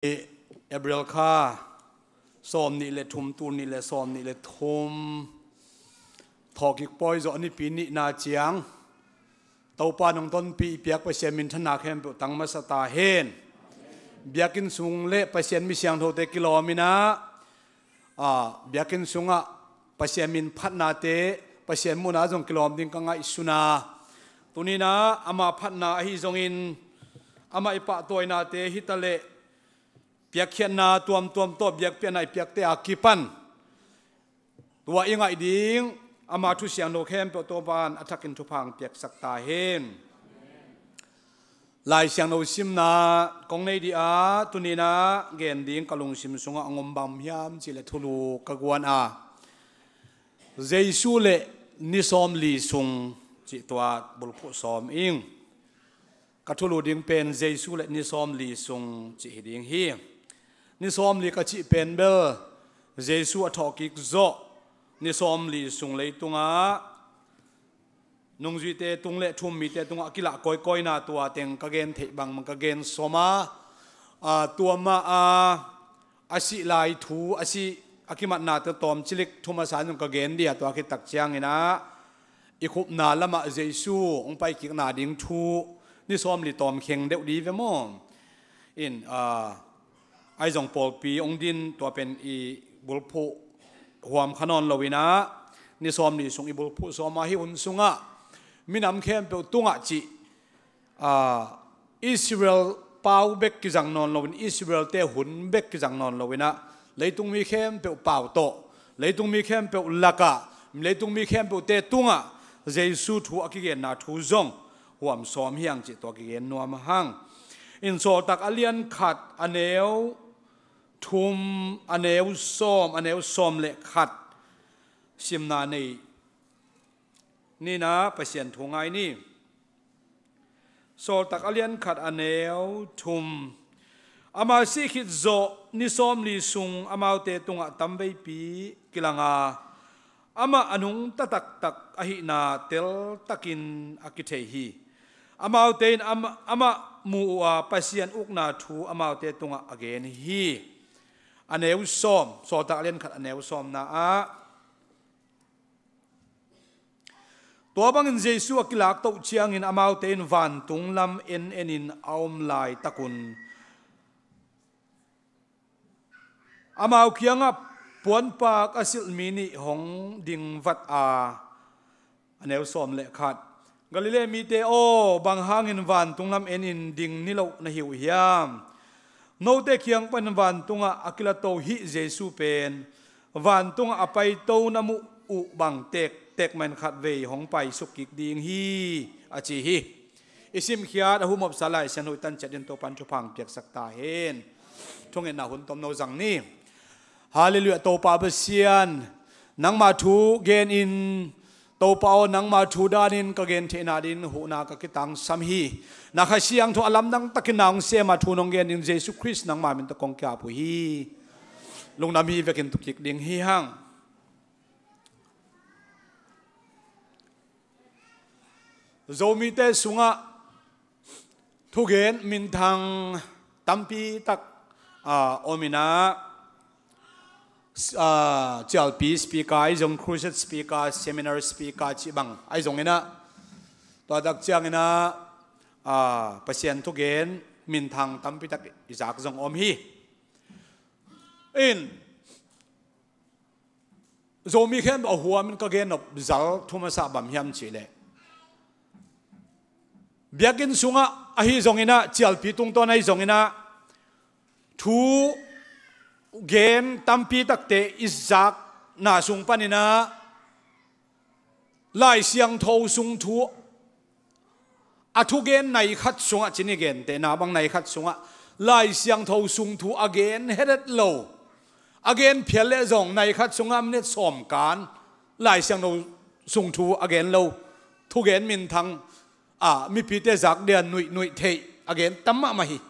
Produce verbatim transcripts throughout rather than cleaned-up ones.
April kha sawm nih le thum, tul nih le sawm nih le thum, thawhkik pawi zawh nipi nihna ciang Topa nong tonpih i piak Pasian minthanna khempeuh tang masa ta hen. Biakinn sung le Pasian mi siangthote kilawm in ah, aa, biakinn sungah Pasian min phatnate, Pasian muhna zong kilawm ding ka ngaihsun a, tuni in ah ama phatna ahi zongin amah i pahtawinate hi taleh piakkhiatna tuamtuam tawh biakpiakna i piakte a kipan tua i ngaih ding ama thu siangtho khempeuh Topa in a thakin thupha hong piaksak ta hen. Lai Siangtho simna kong nei dih a, tuni in ah gen ding ka lungsim sungah hong om bang hiam cih leh thulu ka guan a, Jesu le ni sawmli sung cih tua bulphuh sawm ing. Ka thulu ding pen Jesu le ni sawmli sung cih hi ding hi. Ni sawmli ka cih pen bel Jesu a thawhkik zawh ni sawmli sung leitungah nungzuite tung le thuummite tungah a kilah kawikawina tua teng ka gen theih bangbang ka gen sawm a, aa, tua mah a, a sih lai thu, a sih a kimatnate tawmcilik thu masa in zong ka gen dih a, tua khit tak ciangin ah i khupna lamah Jesu hong paikikna ding thu ni sawmli tawm kheng deuh dih ve maw? In, aa, ahi zong pawlpi hong din tua pen i bulphuh huam kha nawn lo in ah, ni sawmli sung i bulphuh sawm a, hih hun sungah minam khempeuh tungah cih, aa, Israel pau bek kizang nawn loin, Israel-te hun bek kizang nawn lo in ah, leitung mi khempeuh pau tawh, leitung mi khempeuh lakah, leitung mi khempeuhte tungah Jesu thu a kigenna thu zong huam sawm hi hang cih tua kigen nuam hang. In Sawltak a lian khat a neu thum, a neu sawm, a neu sawm le khat simna nei ni in ah Pasian thu ngai ni. Sawltak a lian khat a neu thum. Ama sih khit zawh ni sawmli sung amaute tungah tamveipi kilang a, amah a nungta taktak ahihna teltakin a kithei hi. Amaute in am-, amah mu uh a, Pasian ukna thu amaute tungah a gen hi. A neu sawm, Sawltak a lian khat a neu sawmna ah, tua bangin Jesu a kilaktoh ciangin amaute in vantung lam en enin a om laitakun amau kiangah puanpak a silh mi nih hong ding vat a, a neu sawm le khat. Galilee mite aw, bang hangin vantung lam enin ding niloh na hi uh hiam? Note kiang panin vantungah a kilato hih Jesu pen vantungah a paito na muh uh bang tektek mah in khatvei hong paisuk kik ding hi, a ci hi. I simkhiat a humopsa Lai Siangtho i tan ciat in Topa in thupha hong piaksak ta hen. Thungetna hun tomno zang ni. Halleluiah. Topa Pasian, nangma thu genin, Topa aw, nangma thu danin ka gen theihna dingin huhna ka kitangsam hi. Na Kha Siangtho a lamdang takin na hong sem a thu nong gen ding Jesu Khrist nangma min tawh kong ki-ap uh hi. Lungdam hi. Vekin tu kik ding hi hang. Zomite sungah thugen minthang tampi tak, aa, om in ah, s-, aa, cialpi speaker ahi zong, crusade speaker, seminar speaker cih bang ahi zong in ah, tua tak ciangin ah, aa, Pasian thugen minthang tampi tak i zak zong om hi. In, Zomi khempeuh a huamin ka gen nop zal thu masa bang hiam cih leh, biakinn sungah ahi zongin ah, cialpi tungtawn ahi zongin ah, thugen tampi takte i zakna sung panin ah, Lai Siangtho sung thu a thugen nai khat sungah, cih ni, gentehna bang nai khat sungah Lai Siangtho sung thu a gen het het lo, a gen phial leh zong nai khat sungah minit sawm kan Lai Siangtho sung thu a gen lo, thugen minthang a mipite zak dia nuih nuih theih a gen tam mahmah hi.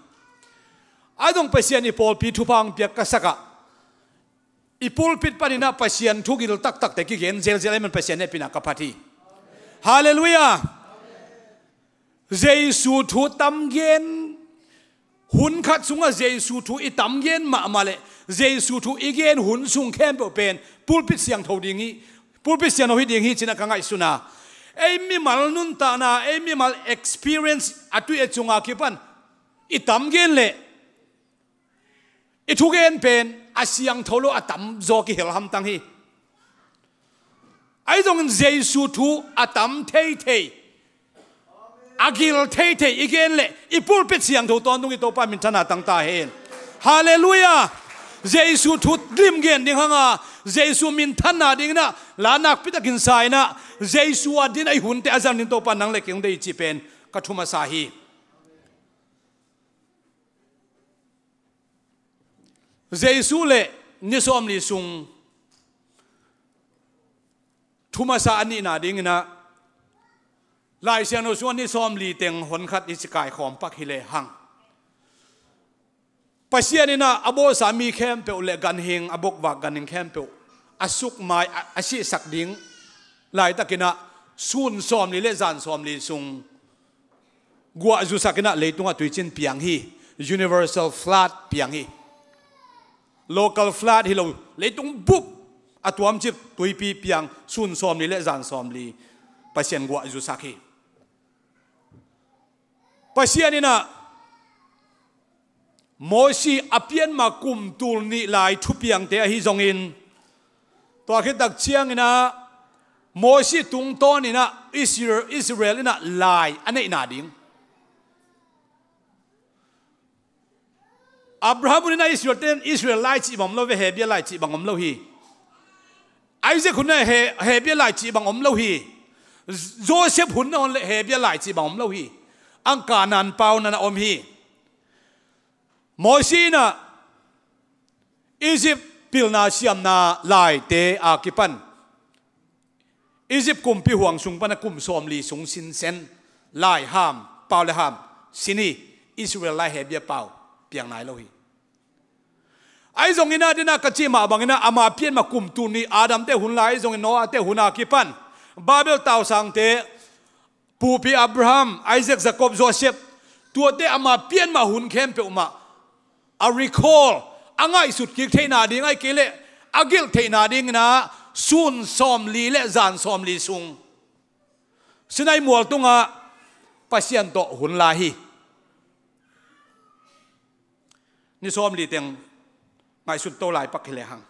A dong Pasian i pawlpi thupha hong piak ka sak ah, i pulpit panin ah Pasian thugil taktakte kigen zelzel ahih man Pasian hehpihna ka phat hi. Halleluiah. Jesu thu tam gen Hun khat sungah Jesu thu i tam gen mahmah leh Jesu thu i gen hun sung khempeuh pen pulpit siangtho ding hi, pulpit siangtho hi ding hi ci-in ah ka ngaihsun a. Ei mimal nuntakna, ei mimal experience a tui a cungah kipan i tam gen leh i thugen pen a siangtho lo, a tamzaw kihel hamtang hi. Ahi zongin Jesu thu a tam theithei, a gil theithei i gen leh i pulpit siangtho tawntung i Topa minthanna tang ta hen. Halleluiah. Jesu thu lim gen ding hang a, Jesu minthanna dingin ah la nakpi takin sa-in ah, Jesu a din a i hunte a zang ding Topa nang leh kei hong deih hi cih pen ka thu masa hi. Jesu leh ni sawmli sung thu masa a nihna dingin ah, Lai Siangtho sungah ni sawmli teng hon khat i ci kaikhawm pak hi lehang, Pasian in ah a bawlsa mi khempeuh leh ganhing, a bokvak ganhing khempeuh a sukmai, a, a sihsak ding laitakin ah sun sawmli leh zan sawmli sung guah zusak in ah leitungah tuicin piang hi. Universal flood piang hi. Local flood hi lo, leitung bup a tuamcip tuipi piang, sun sawmli leh zan sawmli Pasian guah zusak hi. Pasian in ah Mosi a pianma kum tul nih lai thupiangte ahi zongin, tua khit tak ciangin ah Mosi tungtawnin ah Israel, Israel in ah lai a neihna ding. Abraham hun in ah Israel ten Israel lai cih bang om lo ve, Hebia lai cih bang om lo hi. Isaac hun in ah He-, Hebia lai cih bang om lo hi. Joseph hun in ah hon leh Hebia lai cih bang om lo hi. Ang Kanaan pau na na om hi. Mosi in ah Egypt pilna siamna laite a kipan Egypt kumpi huang sung pan a kum sawmli sung sinsen lai ham, pau le ham sin hi. Israel lai Hebia pau piang nai lo hi. Ahi zongin ah, dena ka cih mah bangin ah, ama pianma kum tul nih Adam te hun lai ahi zongin Noah te hun a kipan Babel tausangte, pupi Abraham, Isaac, Jacob, Joseph, tuate ama pianma hun khempeuh mah a recall, a ngaihsut kik theihna ding, ahih kei leh a gelh theihna dingin ah sun sawmli leh zan sawmli sung Sinai mual tungah Pasian tawh hun lai hi. Ni sawmli teng ngaihsut to lai pak hi lehang,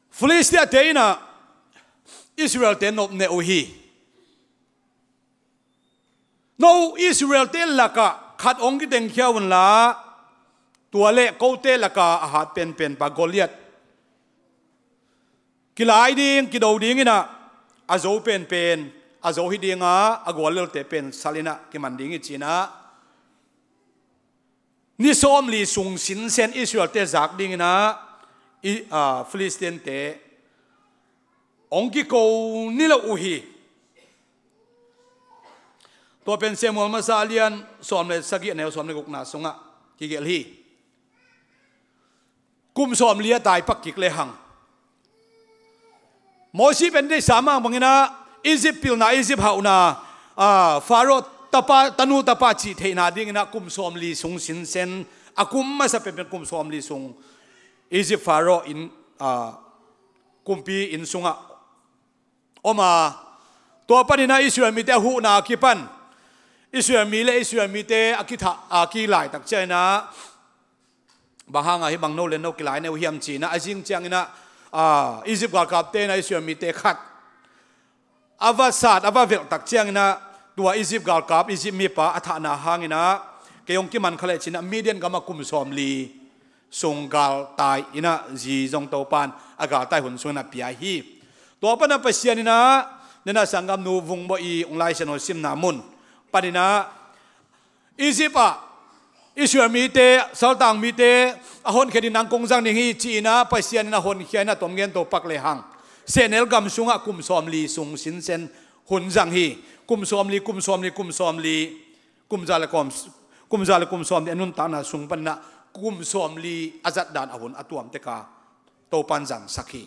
Filistia te in ah Israel te nopneh uh hi. No Israel te lakah khat hong kitengkhia un la, tua leh kote lakah a hat penpen pa Goliath kilai ding, kido dingin ah a zo penpen a zo hi ding a, a guallelte pen sal in ah kiman ding hi ci-in ah, ni sawmli sung sinsen Israel te zak dingin ah, i, a, Philistine te hong kiko ni lo uh hi. Tua pen Samuel masa a lian sawm le sagih, a neu sawm le gukna sungah kigelh hi. Kum sawmli a tai pak kik lehang, Mosi pen deihsa mah bangin ah Egypt pilna, Egypt hauhna, a, Pharaoh tapa, tanu tapa cih theihna dingin ah kum sawmli sung sinsen, a kum masa penpen kum sawmli sung Egypt Pharaoh inn, a, kumpi inn sungah om a, tua panin ah Israel mite a huhna a kipan, Israel mi leh Israel mite a kithah, a kilaitak ciangin ah, bang hangah hih bang no le no kilai ne uh hiam ci-in ah, a zing ciangin ah, a, Egypt galkapte in ah Israel mite khat a va sat, a va velh tak ciangin ah, tua Egypt galkap, Egypt mipa a thahna hangin ah, kei hong kiman kha leh ci-in ah Midian gamah kum sawmli sung galtai in ah, zi zong Topa'n a galtai hun sungin a pia hi. Tua pan ah Pasian in ah, nena sanggamnu Vung Bawi i ung Lai Siangtho simna mun panin ah, Egypt ah Israel mite, saltang mite a honkhia ding nang kong zang ding hi ci-in ah Pasian in a honkhia in a tom gen to pak lehang, sehnel gam sungah kum sawmli sung sinsen hun zang hi. Kum sawmli, kum sawmli, kum sawmli, kum za le kum, kum za le kum sawmli a nuntakna sung panin ah kum sawmli a zatdan a hun a tuam tek a, Topa'n zangsak hi.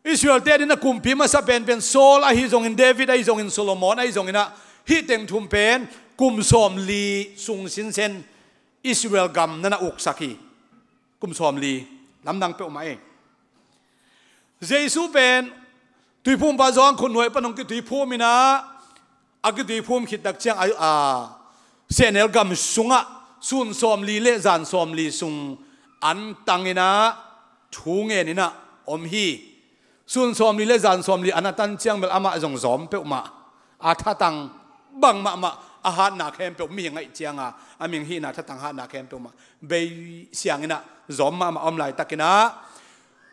Israel te adingin a kumpi masa penpen Saul ahi zongin, David ahi zongin, Solomon ahi zongin ah, Hih teng thum pen kum sawmli sung sinsen Israel gam na na uksak hi. Kum sawmli lamdang peuhmah e. Jesu pen tuiphumpa Johan khutnuai pan hong kituiphum inah, a kituiphum khit tak ciang a, a sehnel gam sungah sun sawmli le zan sawmli sung an tang inah thu ngen inah om hi. Sun sawmli le zan sawmli an a tan ciang bel amah zong zawm peuhmah, a thatang bang mahmah, a hatna khempeuh mihing aih cianga a mihing hihna thatang hatna khempeuh mah bei siang inah zawm mahmah om laitakinah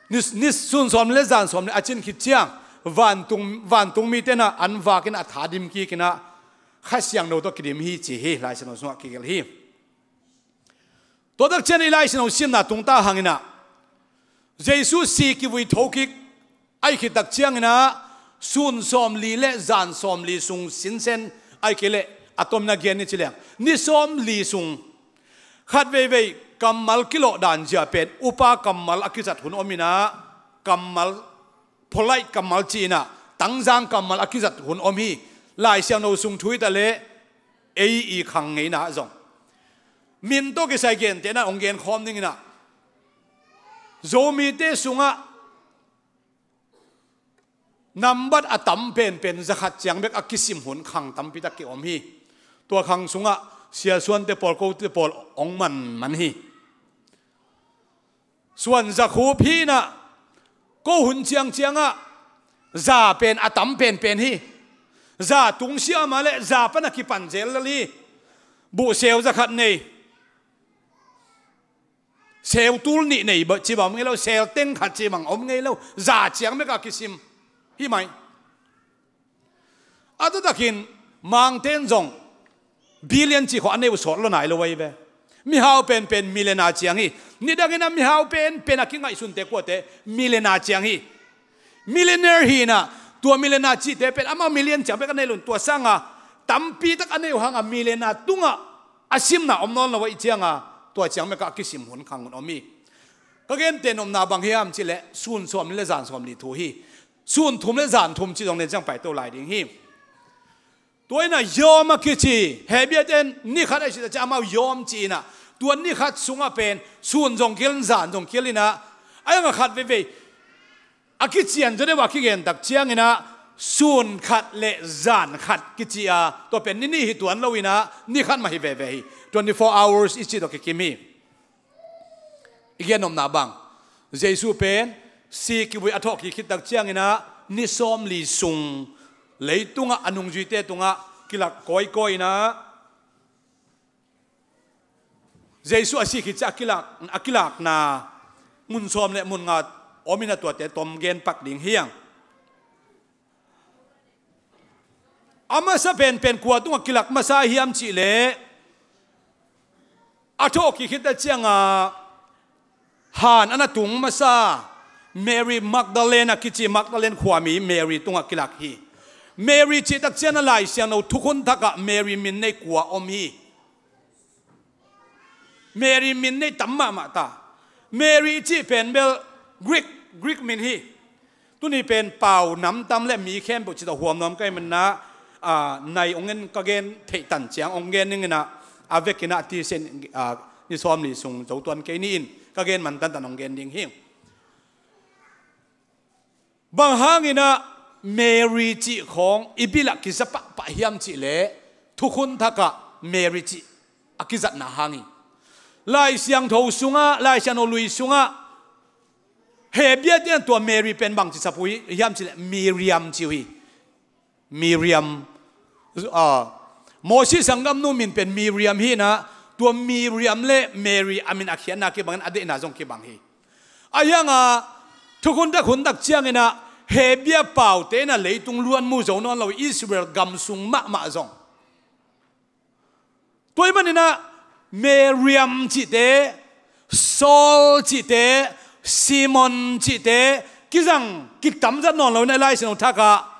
ni, ni sun sawmli le zan sawmli a cin khit ciang vantung, vantung mite inah an vak inah a tha dim kik inah Kha Siangtho tawh kidim hi ci hi. Lai Siangtho sungah kigelh hi. Tua tak ciang i Lai Siangtho simna tungta hang inah Jesu si kivui thokik aih khit tak ciang inah sun sawmli le zan sawmli sung sinsen aih kei leh a tom na gen ni ci leng ni sawmli sung khat veivei kammal kilawh dan zia pen upa kammal a kizat hun om inah kammal polite kammal ci inah tangzang kammal a kizat hun om hi. Lai Siangtho sung thu hi ta leh ei i khang ngeina ah zong min tawh kisai gentehna hong gen khawm ding inah Zomite sungah nambat a tam penpen zakhat ciang bek a kisim hun khang tampi tak ki om hi. Tua khang sungah siasuante pawl, kote pawl hong manman hi. Suan zakhup hi inah ko hun ciangciangah za pen a tam penpen hi. Za tungsiah mah le za pan a kipan zel lel hi. Buhseu zakhat nei, seutul nih nei ci bang om ngei lo, sel teng khat ci bang om ngei lo. Za ciang bek a kisim hi mai. A taktakin Mangten zong billion ci khawh a nei uh sawt lo nai lo ahi ve. Mihau penpen millionaire ciang hi. Nidangin a mihau penpen a kingaihsunte kuate millionaire ciang hi. Millionaire hi inah tua millionaire cihte pen amah million ciang bek a nei lo in tua sanga tampi tak a nei uh hanga millionaire tungah a simna om nawn lo aih cianga tua ciang bek a kisim hun khang hun om hi. Ka gente nopna bang hiam cih leh sun sawmli le zan sawmli thu hi. Sun thum le zan thum cih zong nen ciang paito lai ding hi. Tua inah Yom a kici, Hebrew ten ni khat a i cih tak ciang amau Yom ci inah tua ni khat sungah pen sun zong kil in zan zong kil inah a yangah khat veivei a kician zaw deuh a kigen tak ciang inah sun khat le zan khat kici a tua pen ni nih hi tuan lo inah ni khat mah hi veve hi. Twenty four hours i cih tawh kikim hi. I gen nopna bang Jesu pen si kivui a thawh kik khit tak ciang inah ni sawmli sung leitungah a nungzuite tungah kilak kawikawi inah Jesu a si khit ciang a kilak, a kilakna mun sawm le mun nga om inah tuate tom gen pak ding hi hang. A masa penpen kua tungah kilak masa hiam cih leh a thawh kik khit tak cianga han a na tung masa Mary Magdalene a kici Magdalene khuami Mary tungah kilak hi. Mary cih tak ciang a Lai Siangtho Thukhun Thakah Mary min nei kua om hi. Mary min nei tam mahmah ta. Mary i cih pen bel Greek, Greek min hi. Tuni pen pau namtam le mi khempeuh cih tawh huam nuam ka hih manin ah, nai hong en ka gen theih tan ciang hong gen ning inah a vekin ah a tisen, ah, ni sawmli sung zo tuan kei ni in ka gen man tantan hong gen ding hi. Bang hangin ah Mary cih khawng i bil ah kiza pahpah hiam cih leh Thukhun Thakah Mary cih a kizatna hang hi. Lai Siangtho sungah, Lai Siangtho lui sungah Hebrew te in tua Mary pen bang ci sap uh hiam cih leh Miriam ci uh hi. Miriam, ah, Moses sanggamnu min pen Miriam hi inah tua Miriam le Mary a min a khiatna kibangin a deihna zong kibang hi. A hiangah Thukhun Thak hun tak ciang inah Hebrew paute inah leitung luan mu zo nawn lo Israel gam sung mahmah zong. Tua ahih manin ah Miriam cihte, Saul cihte, Simon cihte kizang kitam zat nawn lo inah Lai Siangtho Thakah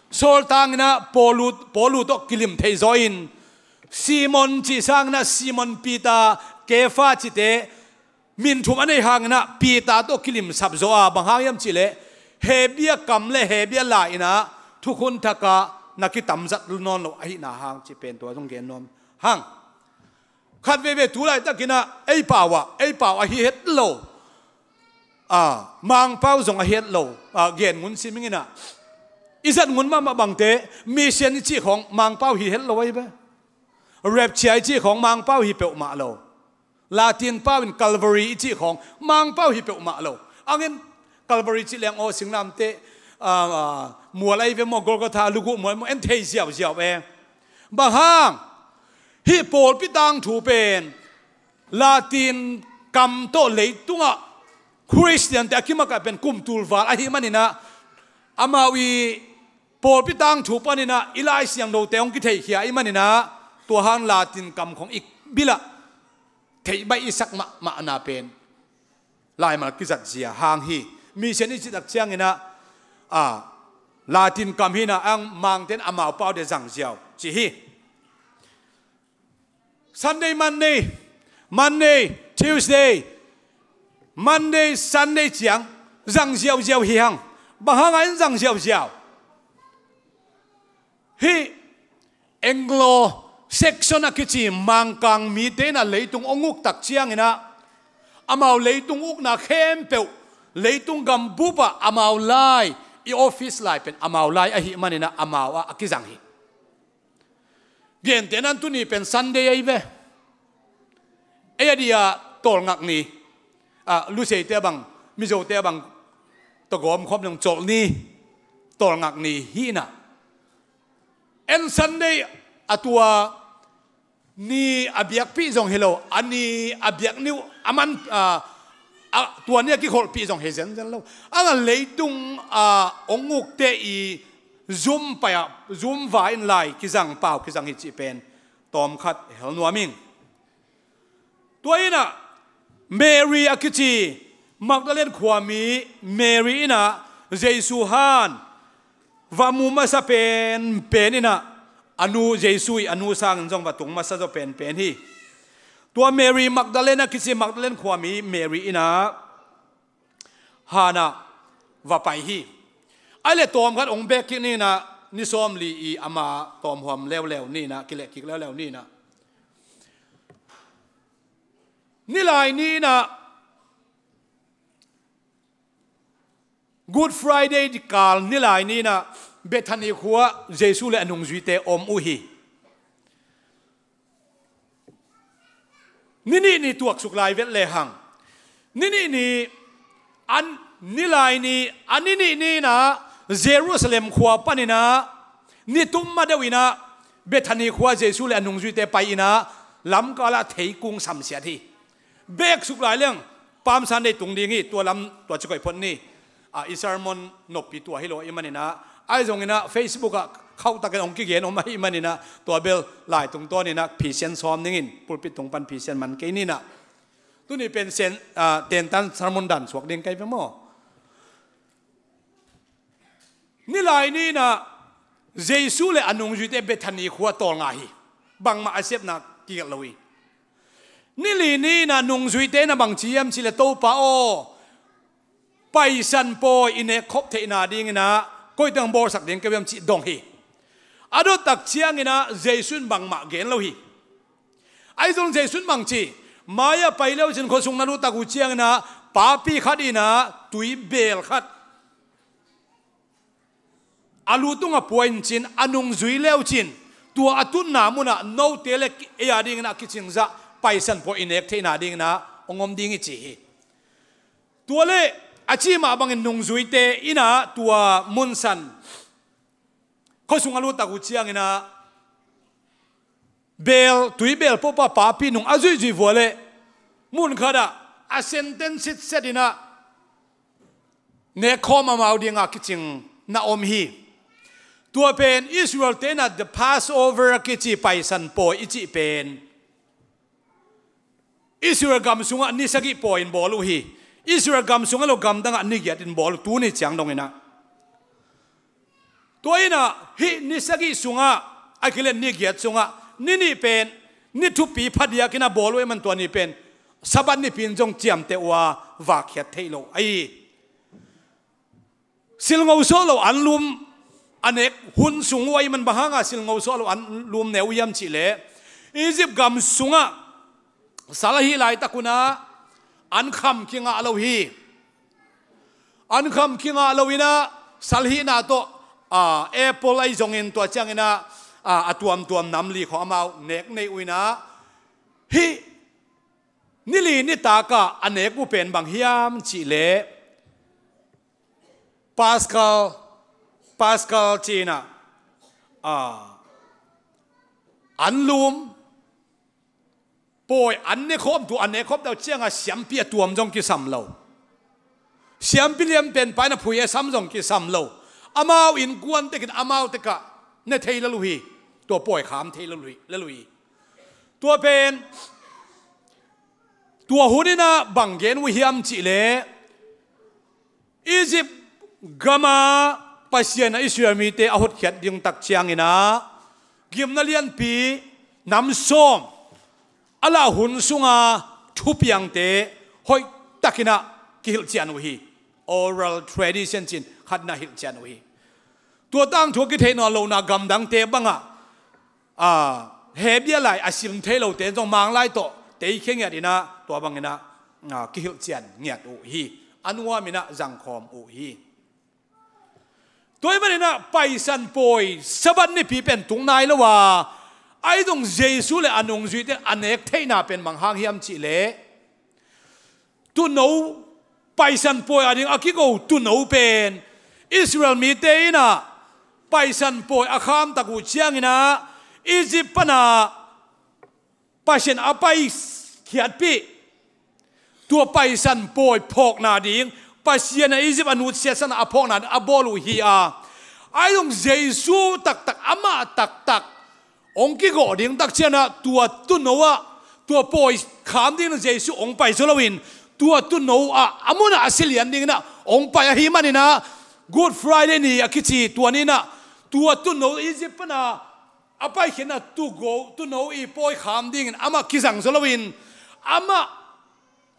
Saul tangin ah Paulu, Paulu tawh kilim thei zaw in Simon cih sangin ah Simon Peter, Kefa cihte min thum a nei hangin ah Peter tawh kilim sap zaw a, bang hang hiam cih leh Hebrew kam le Hebrew la in ah Thukhun Thakah na kitamzat nawn lo ahihna hang cih pen tua zong gen nuam hang. Khat veve tu laitakinah ei pau ah, ei pau ahi het lo, a, Mangpau zong ahi het lo, a, gen ngun siminginah i zat ngun mahmah bangte, mission i cih khawng Mangpau hi het lo ahi ve. Rapture i cih khawng Mangpau hi peuhmah lo. Latin pau in Calvary i cih khawng Mangpau hi peuhmah lo. Angin Calvary cih leng aw singnamte, a, a, mual ahi ve maw, Golgotha luguh mual maw, en thei ziauziau e. Bang hang? Hih pawlpi tangthu pen Latin kam tawh leitungah Khristiante a kimak ah pen kum tul val ahih maninah, amau i pawlpi tangthu paninah i Lai Siangthote hong kitheihkhia ahih maninah, tua hang Latin kam khong i bilah theih baih i sak mahmahna pen laimal kizat zia hang hi. Mission i cih tak cianginah, a, Latin kam hinah ang Mangte'n amau pau de zang ziau cih hi. Sunday, Monday, Monday, Tuesday, Monday, Sunday ciang zang ziauziau hi hang. Bang hanga in zang ziauziau? Hih Anglo-Saxon a kici Mangkang mite inah leitung hong uk tak cianginah, amau leitung ukna khempeuh, leitung gambup ah amau lai, i office lai pen amau lai ahih maninah amau ah a kizang hi. Gentehna in tuni pen Sunday ahi ve. Ei a dia tawlngak ni, a, Luseite a bang, Mizote a bang, tawgawm khawm leng colh ni, tawlngak ni hinah. En Sunday a tua ni a biakpih zong hi lo, a ni a biakni uh a man, a, a, tua ni a kikholhpih zong hi zenzen lo. Anga leitung a hong ukte i zum pai ah, zum va in lai kizang, pau kizang hi cih pen tawmkhat hel nuam ing. Tua inah Mary a kici Magdalene khuami Mary inah Jesu han va mu masa penpen inah, a nu, Jesu i a nu sangin zong va tung masa zaw penpen hi. Tua Mary Magdalene a kici Magdalene khuami Mary inah hanah va pai hi. Ai le tawmkhat hong bek kik ninah, ni sawmli i ama tawmhuam leuleu ninah, kileh kik leuleu ninah. Nilai ninah, Good Friday kal nilai ninah Bethany khua Jesu le a nungzuite om uh hi. Ni nih ni tuaksuk lai vet lehang, ni nih ni, an, nilai ni, a ni nih ninah Jerusalem khua paninah ni tum ma deuh inah Bethany khua Jesu le a nungzuite pai inah lamkalah theikung samsiat hi. Beksuk lai leng Palm Sunday tung ding hi, tua lam tua ci koih phot ni. A, i sermon noppi tua hi lo ahih maninah, ahi zonginah Facebook ah khauhtakin hong kigen om ahih maninah, tua bel lai tungtawninah phisian sawm ningin, pulpit tung pan phisian man kei ninah. Tuni pen sen, a, tentan sermon dan suak ding kei ve maw? Nilai ninah Jesu le a nungzuite Bethany khua tawlnga hi. Bangmah a sepna kigelh lo hi. Nili ninah nungzuite na bang ci hiam cih leh, Topa aw, Paisan pawi i nek khop theihna dinginah koi teng bawlsak ding ka hiam cih dong hi. A dottak cianginah Jesu in bangmah gen lo hi. Ahi zong Jesu in bang ci, mai-ah pai leucin khuasung na luttak uh cianginah papi khat inah tuibel khat a lu tungah pua in cin, a nungzui leucin tua a tutna munah note le ei a dinginah a kicingzah Paisan pawi i nek theihna dinginah hong om ding hi ci hi. Tua le a ci mah bangin nungzuite inah tua munsan khuasung a luttak uh cianginah bel, tuibel pawpaw papi nung a zuihzuih vua le munkhatah a senten sitset inah nekkhawm amau dinga kicing na om hi. Tua pen Israel-te inah the Passover a kici Paisan pawi i cih pen Israel gam sungah ni sagih pawi in bawl uh hi. Israel gam sungah lo gamdangah ni giat in bawl uh, tuni ciang donginah. Tua inah hih ni sagih sungah, a kilen ni giat sungah ni nih pen ni thupi phadiakin a bawl uh ahih man tua ni pen Sabbath nipi in zong ciamteh uh a, vakkhiat theih loh ahi hi. Silngo sawh lo anlum a nek hun sung uh ahih man bang hanga silngo suah lo an lum ne uh hiam cihleh, Egypt gam sungah sal ahih laitak unah an kham kingah lo hi. An kham kingah lo inah sal hihna tawh, a, apple ahi zongin tua cianginah, a, a tuamtuam nam li khawng amau nek nei uh inah, hih nili nitakah a nek uh pen bang hiam cihleh, Paskal, Paskal cinah, a, an lum, pawi an nekhawm, tua an nekhawm tau cianga siampi a tuam zong kisam lo. Siampi lianpen pa in a phui a sam zong kisam lo. Amau innkuan tekin amau tekah ne thei lel uh hi. Tua pawi kham thei lel uh hi, lel uh hi. Tua pen, tua hun inah bang gen uh hiam cihleh, Egypt gama Pasian a Israel mite a hotkhiat ding tak cianginah gimna lianpi nam sawm a lah hun sunga thupiangte hoihtakinah kihilhcian uh hi. Oral tradition cin khatna hilhcian uh hi. Tua tangthu a kitheih nawn lohna gamdangte bangah, a, hebia lai a sim thei lote zong Manglai tawh teikhia ngiat inah tua banginah, a, kihilhcian ngiat uh hi. A nuam inah zangkhawm uh hi. Tua ahih maninah Paisan pawi Sabbath nipi pen tung nai lo a, ahi zong Jesu le a nungzuite a nek theihna pen bang hang hiam cihleh, tuuno, Paisan pawi a ding a kigo tuuno pen Israel mite inah Paisan pawi a khamtak uh cianginah Egypt pana Pasian a paikhiatpih, tua Paisan pawi phawkna ding, Pasian a Egypt a nutsiatsakna a phawkna ding a bawl uh hi a, ahi zong Jesu taktak, amah taktak hong kigawh ding tak cianah tua tuuno ah, tua pawi kham ding Jesu hong pai zaw loin, tua tuuno ah a munah a si lian dinginah hong pai ahih maninah Good Friday ni a kici tua ni inah tua tuuno Egypt pana a paikhiatna tuuno, tuuno i pawi kham dingin amah kizang zaw loin, amah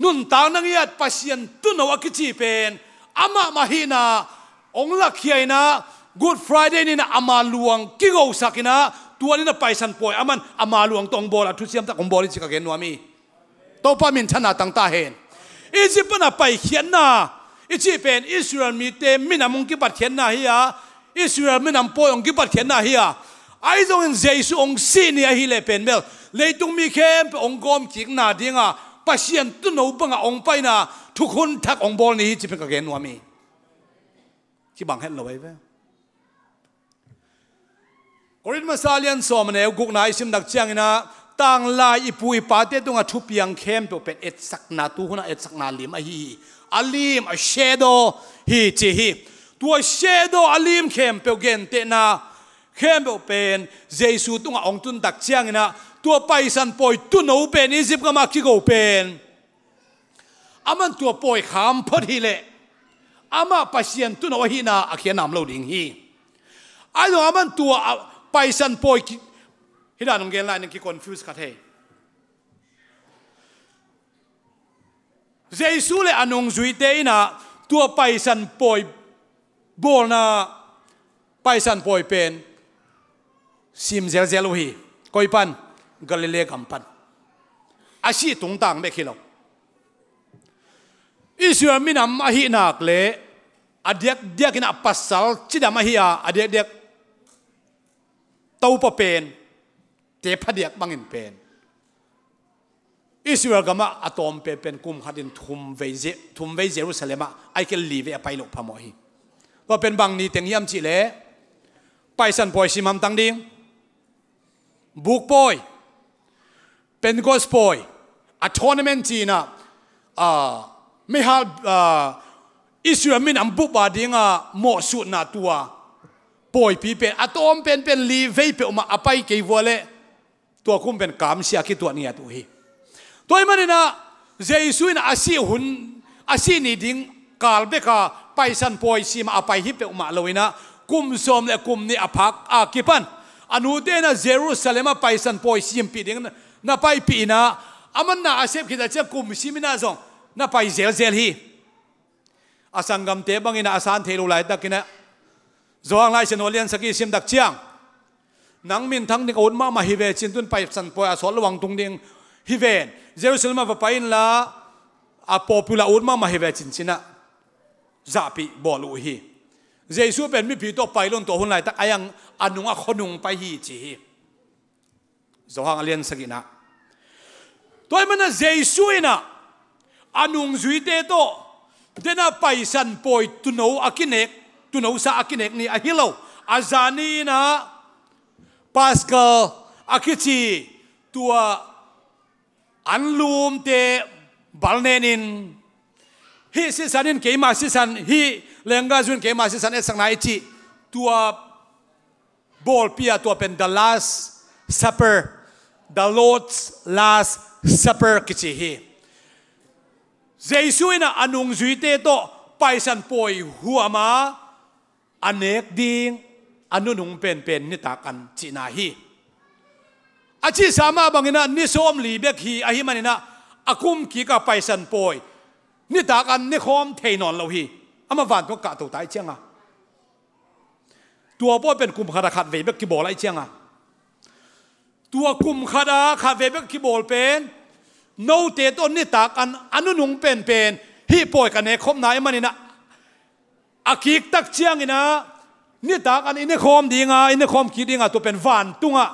nuntakna ngiat Pasian tuuno a kici pen amah mah hihna hong lakkhia inah Good Friday ni inah ama luang kigosak inah tua ni inah Paisan pawi aman ama luang tawh hong bawl a, thuciam tak hong bawl hi ci ka gen nuam hi. Topa minthanna tang ta hen. Egypt pana paikhiatna i cih pen Israel mite minam hong kipatkhiatna hi a, Israel minam pawi hong kipatkhiatna hi a, ahi zongin Jesu hong sih ni ahih leh pen bel leitung mi khempeuh hong gawmkikna dinga Pasian tuuno banga hong paina thukhun thak hong bawl ni hi ci pen ka gen nuam hi. Kibang het lo ahi ve. Korin masa lian sawm a neu gukna i simnak cianginah tanglai i pu i pate tungah thupiang khempeuh pen etsakna, tu hunah etsakna lim ahi hi. A lim, a shadow hi ci hi. Tua shadow a lim khempeuh gentehna khempeuh pen Jesu tungah hong tuntak cianginah tua Paisan pawi tuuno pen Egypt gamah kigo pen aman tua pawi kham phot hileh amah Pasian tuuno ahihna a khian nam lo ding hi. Ahi zong aman tua, a, Paisan pawi ki, hi dan hong gen lai ning ki confuse kha thei. Jesu le a nungzuite inah tua Paisan pawi bawlna, Paisan pawi pen sim zelzel uh hi. Koi pan? Galilee gam pan. A sih tungtang bek hi lo. Israel minam ahih nak leh a diakdiak inah pasal cidam ahi a, a diakdiak Topa pen te phadiak bangin pen Israel gamah a tawm penpen kum khatin thum vei Je-, thum vei Jerusalem ah, ahih kei leh li vei a pai loh phamawh hi. Tua pen bang ni teng hiam cihleh Paisan pawi sim hamtang ding, buk pawi, Pentecost pawi, Atonement cinah, ah, meihal, ah, Israel minam bup a dinga mawhsutna tua pawipi pen a tawm penpen li vei peuhmah a pai kei vua leh tua kum pen kamsia kituat ngiat uh hi. Tua ahih maninah Jesu in a sih hun, a sih ni ding kal beka Paisan pawi simah a pai hi peuhmah loinah kum sawm le kum nih a phak a kipan a nute inah Jerusalem ah Paisan pawi simpih ding na paipih inah aman na a sep khit a ciang kum sim inah zong na pai zelzel hi. A sanggamte bangin a san thei lo laitakinah Johan Lai Siangtho lian sagih sim tak ciang, nang minthang ding a ut mahmah hi ve cin, tun Paisan pawi a sawt lo ang tung ding hi ven. Jerusalem ah va pai inla, a popular ut mahmah hi ve cin, cinah zahpih bawl uh hi. Jesu pen mipi tawh pai lo in, tua hun laitak a iang a nung a khuanung pai hi ci hi. Johan a lian sagihna. Tua ahih manin Jesu inah a nungzuite tawh, denah Paisan pawi tuuno a kinek, tuunosa a kinek ni ahi lo, a zani inah Paskal a kici tua anlumte balnen in, hih sisan in keima sisan, hih lenggahzu in keima sisan etsakna i cih, tua bawlpi ah, tua pen the Last Supper, the Lord's Last Supper kici hi. Jesu inah a nungzuite tawh Paisan pawi huam a a nek ding a nunung penpen nitak an cihna hi. A cihsa mah banginah ni sawmli bek hi ahih maninah a kum kikah Paisan pawi nitak an nekhawm thei nawn lo hi. Amah vantung ah kahto ta ahih cianga, tua pawi pen kum khat a khat vei bek kibawl ahih cianga, tua kum khat a khat vei bek kibawl pen note tawh nitak an a nunung penpen hih pawi ka nekkhopna ahih maninah, a kiktak cianginah nitak an i nekhawm dinga, i nekhawm kik dinga, tua pen vantungah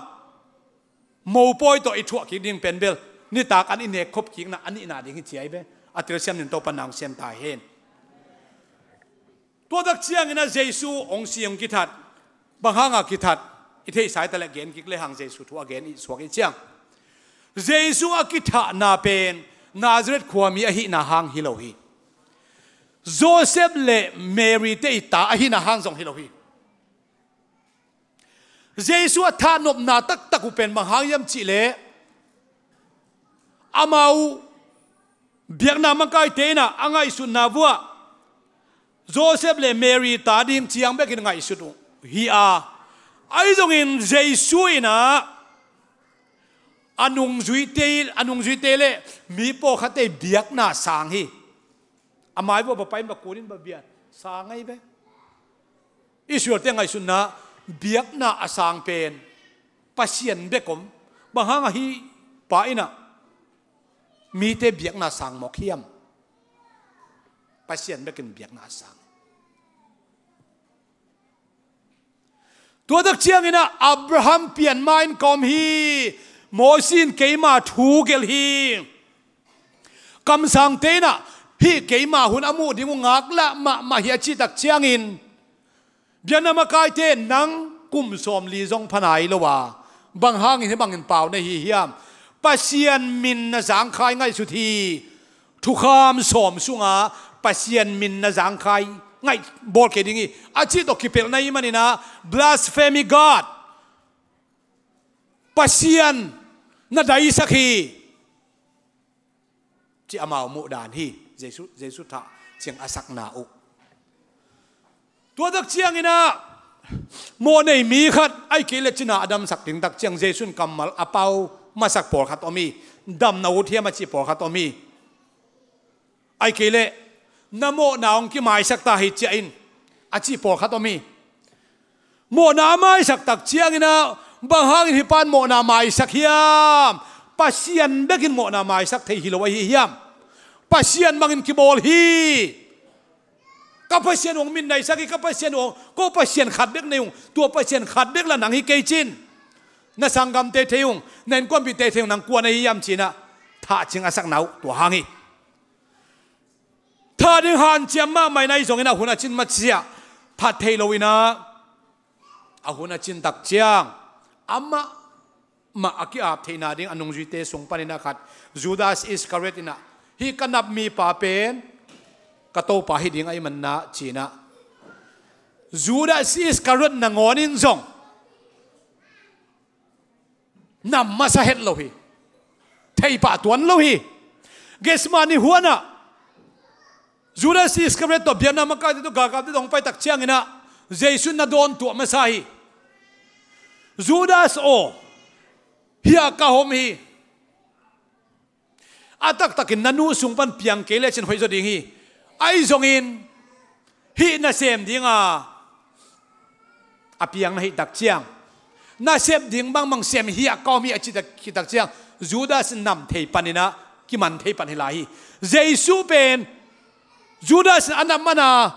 mopawi tawh i thuah kik ding pen bel nitak an i nekkhop kikna a nihna ding hi ci ahi ve. A telsiam nin Topa na hong sem ta hen. Tua tak cianginah Jesu hong si hong kithat. Bang hanga kithat? I theihsa hi ta leh gen kik lehang, Jesu thu a gen i suak i ciang, Jesu a kithahna pen Nazareth khuami ahihna hang hi lo hi. Joseph le Mary te i ta ahihna hang zong hi lo hi. Jesu a thahnopna taktak uh pen bang hang hiam cihleh, amau biakna makaite inah a ngaihsutna vuah Joseph le Mary ta ding ciang bekin ngaihsut uh hi a, ahi zongin Jesu inah a nungzuite, a nungzuite le mi pawlkhatte biakna sang hi. A mai vuah va pai in, va kun in, va biak, sang ahi ve. Israelte ngaihsutna biakna a sang pen Pasian bek om. Bang hanga hih pa inah mite biakna sang mawk hiam? Pasian bekin biakna a sang. Tua tak cianginah Abraham pianma in ka om hi, Mosi in keima thu gelh hi, kamsangte inah hih keima hun a muh ding uh ngaklah mahmah hi a cih tak ciangin, biakna makaite, nang kum sawmli zong pha nai lo a, bang hangin hih bangin pau na hi hiam? Pasian min na zangkhai ngaihsut hi. Thukham sawm sunga Pasian min na zangkhai ngaih bawl kei ding hi, a cih tawh kipelh na hih maninah, blasphemy God, Pasian na daisak hi, ci amau muhdan hi. Jesu, Jesu thah ciang a sakna uh. Tua tak cianginah mawhnei mi khat, ahih kei leh cina a damsak ding tak ciang Jesu in kammal a pau masak pawlkhat om hi. Dam na ut hiam a cih pawlkhat om hi. Ahih kei leh na mawhna hong kimaisak ta hi, ciah in, a cih pawlkhat om hi. Mawhna a maisak tak cianginah, bang hangin hih pan mawhna maisak hiam? Pasian bekin mawhna maisak thei hi lo ahi hiam? Pasian bangin kibawl hi. Ka Pasian uh hong mitnaisak hi, ka Pasian uh hong, ko Pasian khat bek nei ung, tua Pasian khat bek lah nang hi kei cin. Na sanggamte thei ung, na innkuanpihte thei ung, nang kua na hi hiam cinah thah ciang a sakna uh tua hang hi. Thah ding hanciam mahmah in, ahi zongin a hun a cin maciah that thei loinah, a hun a cin tak ciang amah mah a ki-ap theihna ding a nungzuite sung paninah khat, Judas Iskariot inah, hih ka nap mipa pen ka Topa hi ding ahih maninah cinah, Judas Iskariot nangawn in zong nam masa het lo hi. Theipah tuan lo hi. Gethsemane huanah Judas Iskariot tawh, biakna makaite tawh, galkapte tawh hong pai tak cianginah Jesu in na dawn tuah masa hi. Judas aw, hiah ka hom hi. A taktakin na nu sung pan piang kei lecin hoih zaw ding hi. Ahi zongin hih nasem dinga a piang na hih tak ciang, na sep ding bangbang sem hi a ka om hi a cih tak, cih tak ciang, Judas nam thei paninah kiman thei pan hi lai hi. Jesu pen Judas in a nap mana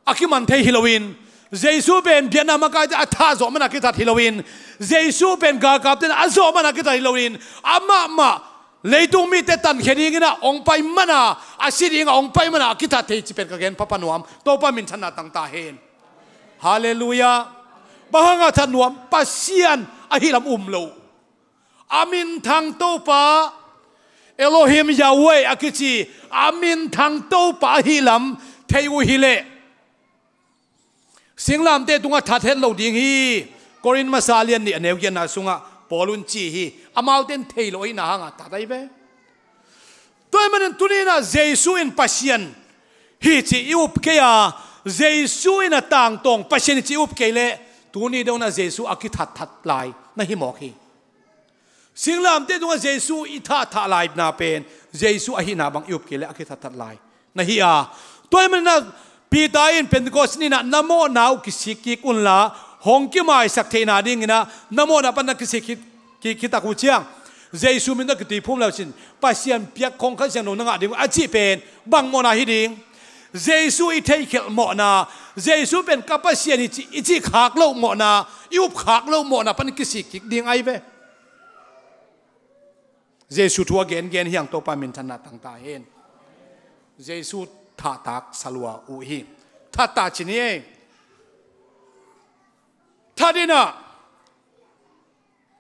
a kiman thei hi loin, Jesu pen biakna makaite a thah zawh mana kithat hi loin, Jesu pen galkapte in a zawh mana kithat hi loin, amahmah leitung mite tankhia dinginah hong pai mana, a si dinga hong pai mana a kithat thei cih pen ka gen phapha nuam. Topa minthanna tang ta hen. Halleluiah. Bang hanga that nuam? Pasian ahi lam um lo. A minthang Topa, Elohim Yahweh a kici a minthang Topa ahi lam thei uh hileh, singlamteh tungah that het lo ding hi. Korin masa lian nih a neu giatna sungah Paul un ci hi. Amaute in thei lo ahihna hanga that ahi ve. Tua ahih manin tuni inah Jesu in Pasian hi cih i up kei a, Jesu in a tangtawng Pasian hi cih i up kei leh, tuni dongah Jesu a kithatthat lai na hi mawk hi. Singlamteh tungah Jesu i thathah laina pen, Jesu ahihna bang i up kei leh a kithatthat lai na hi a. Tua ahih maninah Peter in Pentecost ni inah na mawhna uh kisik kik unla, hong kimaisak theihna dinginah na mawhna pan na kisik kik, kik, kik tak uh ciang, Jesu min tawh kituiphum le uh cin Pasian piak khong Kha Siangtho na ngah ding uh a cih pen bang mawhna hi ding? Jesu i theikhelh mawhna, Jesu pen ka Pasian hi cih i cih khak loh mawhna, i up khak loh mawhna pan kisik kik ding ahi ve. Jesu thu a gengen hiang Topa minthanna tang ta hen. Jesu thahtak salua uh hi. Thatta ci ni ei. That inah,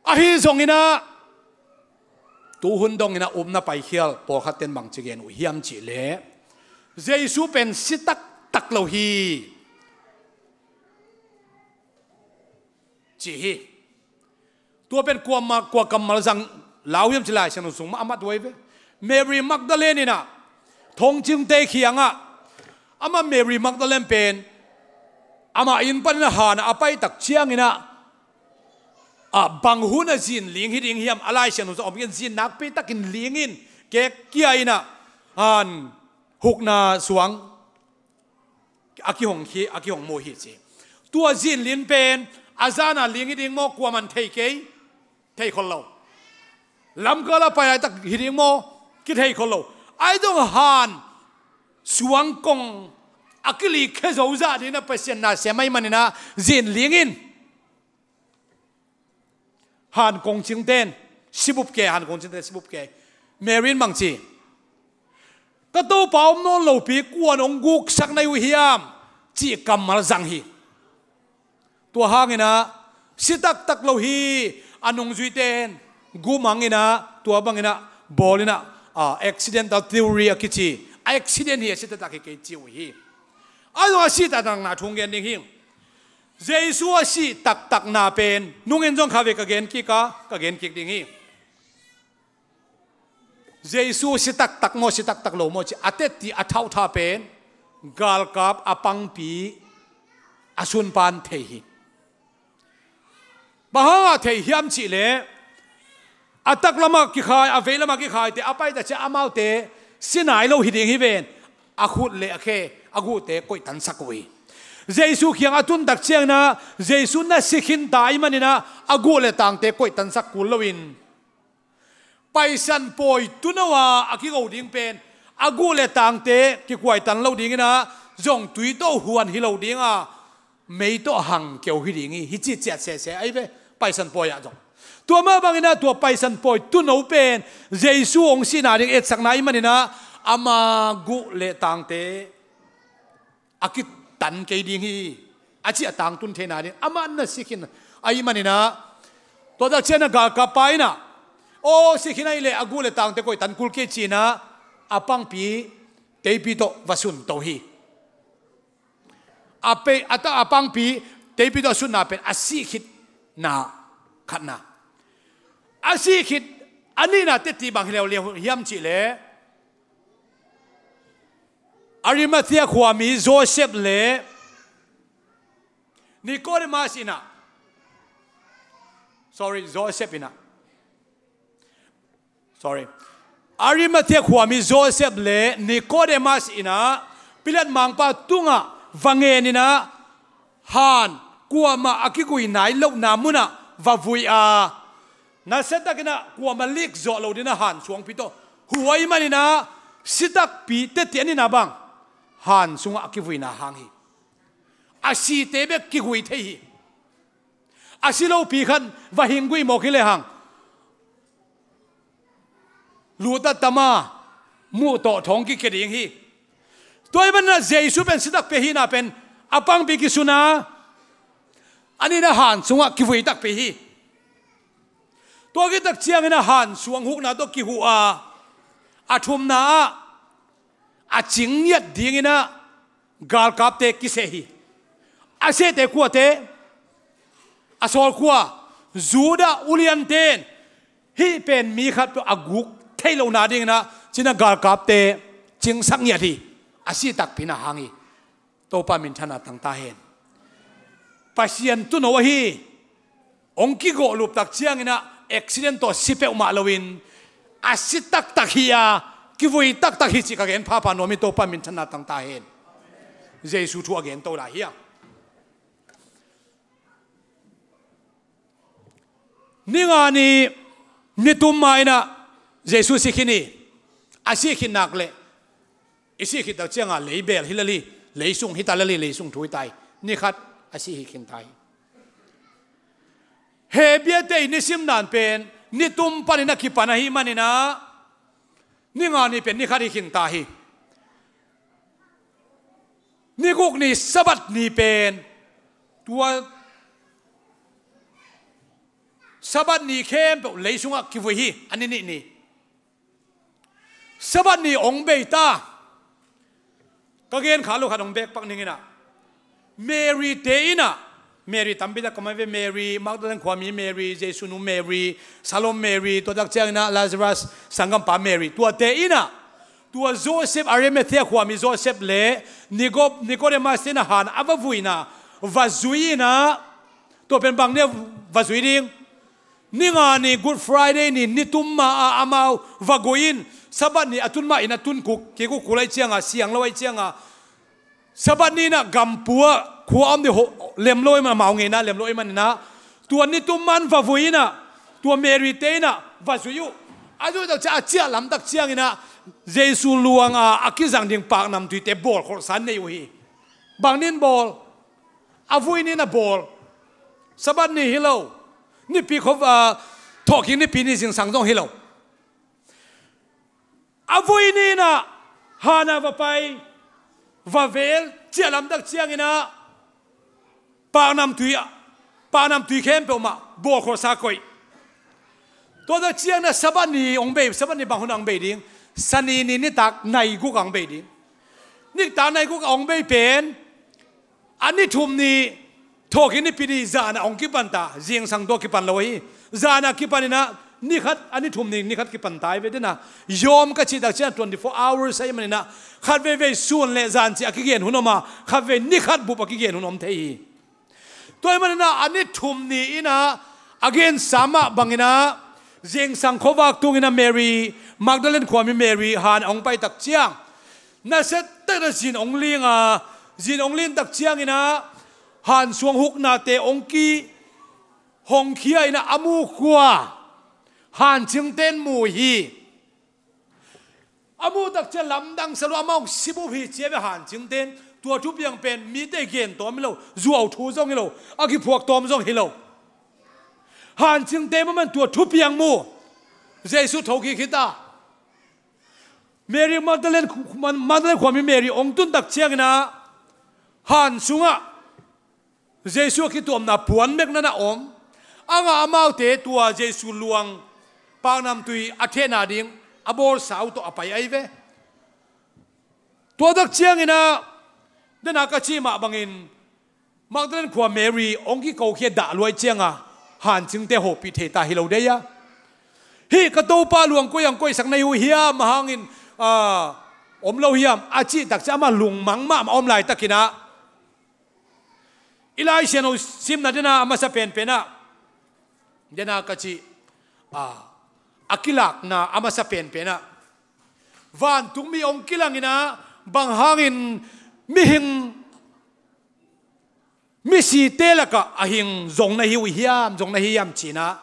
ahi zonginah tuhun donginah upna paikhial pawlkhatten bangci gen uh hiam cihleh, Jesu pen si taktak lo hi ci hi. Tua pen kuama, kua kammal zang lau hiam ci Lai Siangtho sung mah a mat uh ahi ve. Mary Magdalene inah thongcingte khiangah, amah Mary Magdalene pen amah inn paninah hanah a pai tak cianginah, a, bang hun a zin ling hi ding hiam, a Lai Siangtho sung a om in zin nakpi takin ling in kek kia inah han hukna suang a kihong hi, a kihong mu hi ci. Tua zin ling pen a zana ling hi ding maw, kuaman thei kei, thei khol lo. Lamkala pai laitak hi ding maw, kithei khol lo. Ahi zong han suang kong a kilikkhe zo zah dinginah Pasian na sem ahi maninah zin ling in. Han kongcingten sibup kei, han kongcingten sibup kei. Mary in bangci, ka Topa om nawn lopi kuan hong guksak na hi uh hiam cih kammal zang hi. Tua hanginah si taktak lo hi. A nungzuite in gumanginah tua banginah bawlinah, a, accidental theory a kici, a accident hi, a si taktak hi kei ci uh hi. A zong a si taktakna thu gen ding hi. Jesu a sih taktakna pen nungin zong kha ve ka gen kik a, ka gen kik ding hi. Jesu si taktak maw, si taktak lo maw ci a tetti a thauhtha pen galkap a pangpi a sunpan thei hi. Bang hanga thei hiam cihleh, a taklamah kikhai, a veilamah kikhaite a paita ciah amaute si nai lo hi ding hi ven. A khut le a khe, a guhte koihtansak uh hi. Jesu kiang a tun tak cianginah Jesu na si khinta ahi maninah a guh le tangte koihtansak kul loin Paisan pawi tuno a a kigo ding pen a guh le tangte kikuaitan lo dinginah zong tui tawh huan hi lo dinga mei tawh hang keu hi ding hi, hi ci ciat sese ahi ve. Paisan pawi ah zong tua mah banginah tua paisan pawi tuno pen Jesu hong sihna ding etsakna ahi maninah ama guh le tangte a kitan kei ding hi, a ci a tangtun theihna ding amah na si khin ahi maninah tua tak cianah galkappa inah aw si khin ahih leh a guh le tangte koihtan kul kei cinah a pangpi teipi tawh va sunto hi. A pe, a ta, a pangpi teipi tawh a sutna pen a sih khitna khatna. A sih khit a nihna tetti bang hi leuleu hiam cihleh Arimathea khuami Joseph le Nicodemus inah, sorry, Joseph inah, sorry, Arimathea khuami Joseph le Nicodemus inah Pilat mangpa tungah va ngeninah han kuamah a kigui nai lohna munah va vui a, nasiatakinah kuamah lik zawh lo dinah hansuangpi tawh huh ahih maninah si takpi tete a ninah bang han sungah a kivuina hang hi. A site bek kigui thei hi. A si lopi khat va hing guih mawk hi lehang lutat tama muh tawh thawng kikia ding hi. Tua ahih maninah Jesu pen si takpi ahihna pen a pangpi kisun a, a nihna han sungah kivui takpi hi. Tua khit tak cianginah hansuang hukna tawh kihuh a, a thumna ah a cing ngiat dinginah galkapte kiseh hi. A sehte kuate? A sawl kua? Judah uliante in hih pen mi khat peuh a guk theih lohna dinginah cinah galkapte cingsak ngiat hi. A si takpi na hang hi. Topa minthanna tang ta hen. Pasian tuuno ahi hong kigawh lup tak cianginah accident tawh si peuhmah loin a si taktak hi a, kivui taktak hi cih ka gen phapha nuam hi. Topa minthanna tang ta hen. Jesu thu a gen to lai hiam? Ni nga ni nitum ma inah Jesu si khin hi. A si khin nak leh i si khit tak cianga lei beel hi lel hi. Leisung hi ta lel hi. Leisung thu hi ta hi. Ni khat a si hi khin ta hi. He biate i nisim dan pen nitum panin a kipan ahih maninah ni nga ni pen ni khat hi khin ta hi. Ni guk ni Sabbath ni pen tua Sabbath ni khempeuh leisungah kivui hi. A ni nih ni Sabbath ni hong bei ta. Ka gen kha lo khat hong bekpak ninginah Mary te inah, Mary tampi tak ka mai ve, Mary Magdalene khuami Mary, Jesu nu Mary, Salome Mary, tua tak cianginah Lazarus sanggampa Mary, tuate inah tua Joseph, Arimathea khuami Joseph le Nico-, Nicodemus te inah han a va vuina va zui inah, tua pen bang ni a va zui ding? Ni nga ni Good Friday ni nitum ma-a amau va gui in, Sabbath ni a tun mah in a tun kuk kik uh, kul ahih cianga siang lo ahih cianga Sabbath ni inah gampua khua a om ding lem lo ahih man, amau ngeina lem lo ahih maninah tua nitum man va vui inah tua Mary te inah va zui uh. A zui tak ciang a ciah lam tak cianginah Jesu luanga a kizang ding paknamtuite bawlkholhsa nei uh hi. Bang nin bawl? A vui ni inah bawl. Sabbath ni hi lo. Nipi khuava, thawhkik nipi ni zingsang zong hi lo. A vui ni inah hana va pai, va vel, ciah lamtak cianginah paknamtui, paknamtui khempeuh mah bawlkholhsa koih. Tua tak cianginah Sabbath ni hong bei, Sabbath ni bang hun hong bei ding? Sani ni nitak nai guk hong bei ding. Nitak nai guk hong bei pen a ni thum ni, thawhkik nipi ni zan ah hong kipan ta, zingsang tawh kipan lo hi. Zan ah kipan inah ni khat, a ni thum ni ni khat kipan ta hi ve. Dena yawm ka cih tak ciang twenty four hours ahih maninah khat veivei sun le zan cih a kigen hun om a, khat vei ni khat bup a kigen hun om thei hi. Tua ahih maninah a ni thum ni inah a gensa mah banginah zingsang khuavak tunginah Mary, Magdalene khuami Mary han a hong pai tak ciang nasia tak inah zin hong ling a, zin hong ling tak cianginah hansuang huknate hong ki, hong khia inah a mu khua hancingte in mu hi. A mu tak ciang lamdang sa lua, amau si bup hi ci a ve hancingte in. Tua thupiang pen mite gen tawm hi lo, zuau thu zong hi lo, a kiphuak tawm zong hi lo. Hancingte mu man tua thupiang mu. Jesu thokik hi ta. Mary Magdalene, Magdalene khuami Mary hong tun tak cianginah han sungah Jesu a kituamna puan mekna na om. A ngah amaute tua Jesu luang paknamtui a thehna ding a bawlsa uh tawh a pai ahi ve. Tua tak cianginah dena ka cih mah bangin Magdalene khua Mary hong kikokhia dah luai cianga hancingte hopih thei ta hi lo dei a. Hih ka Topa luang koi ang koihsak na hi uh hiam, a hangin, ah, om lo hiam a cih tak ciang amah lungmang mahmah om laitakinah i Lai Siangtho simna dena a masa penpenah, dena ka cih, ah, a kilakna a masa penpenah vantungmi hong kilanginah bang hangin mihing misite lakah a hing zong na hi uh hiam, zong na hi hiam cinah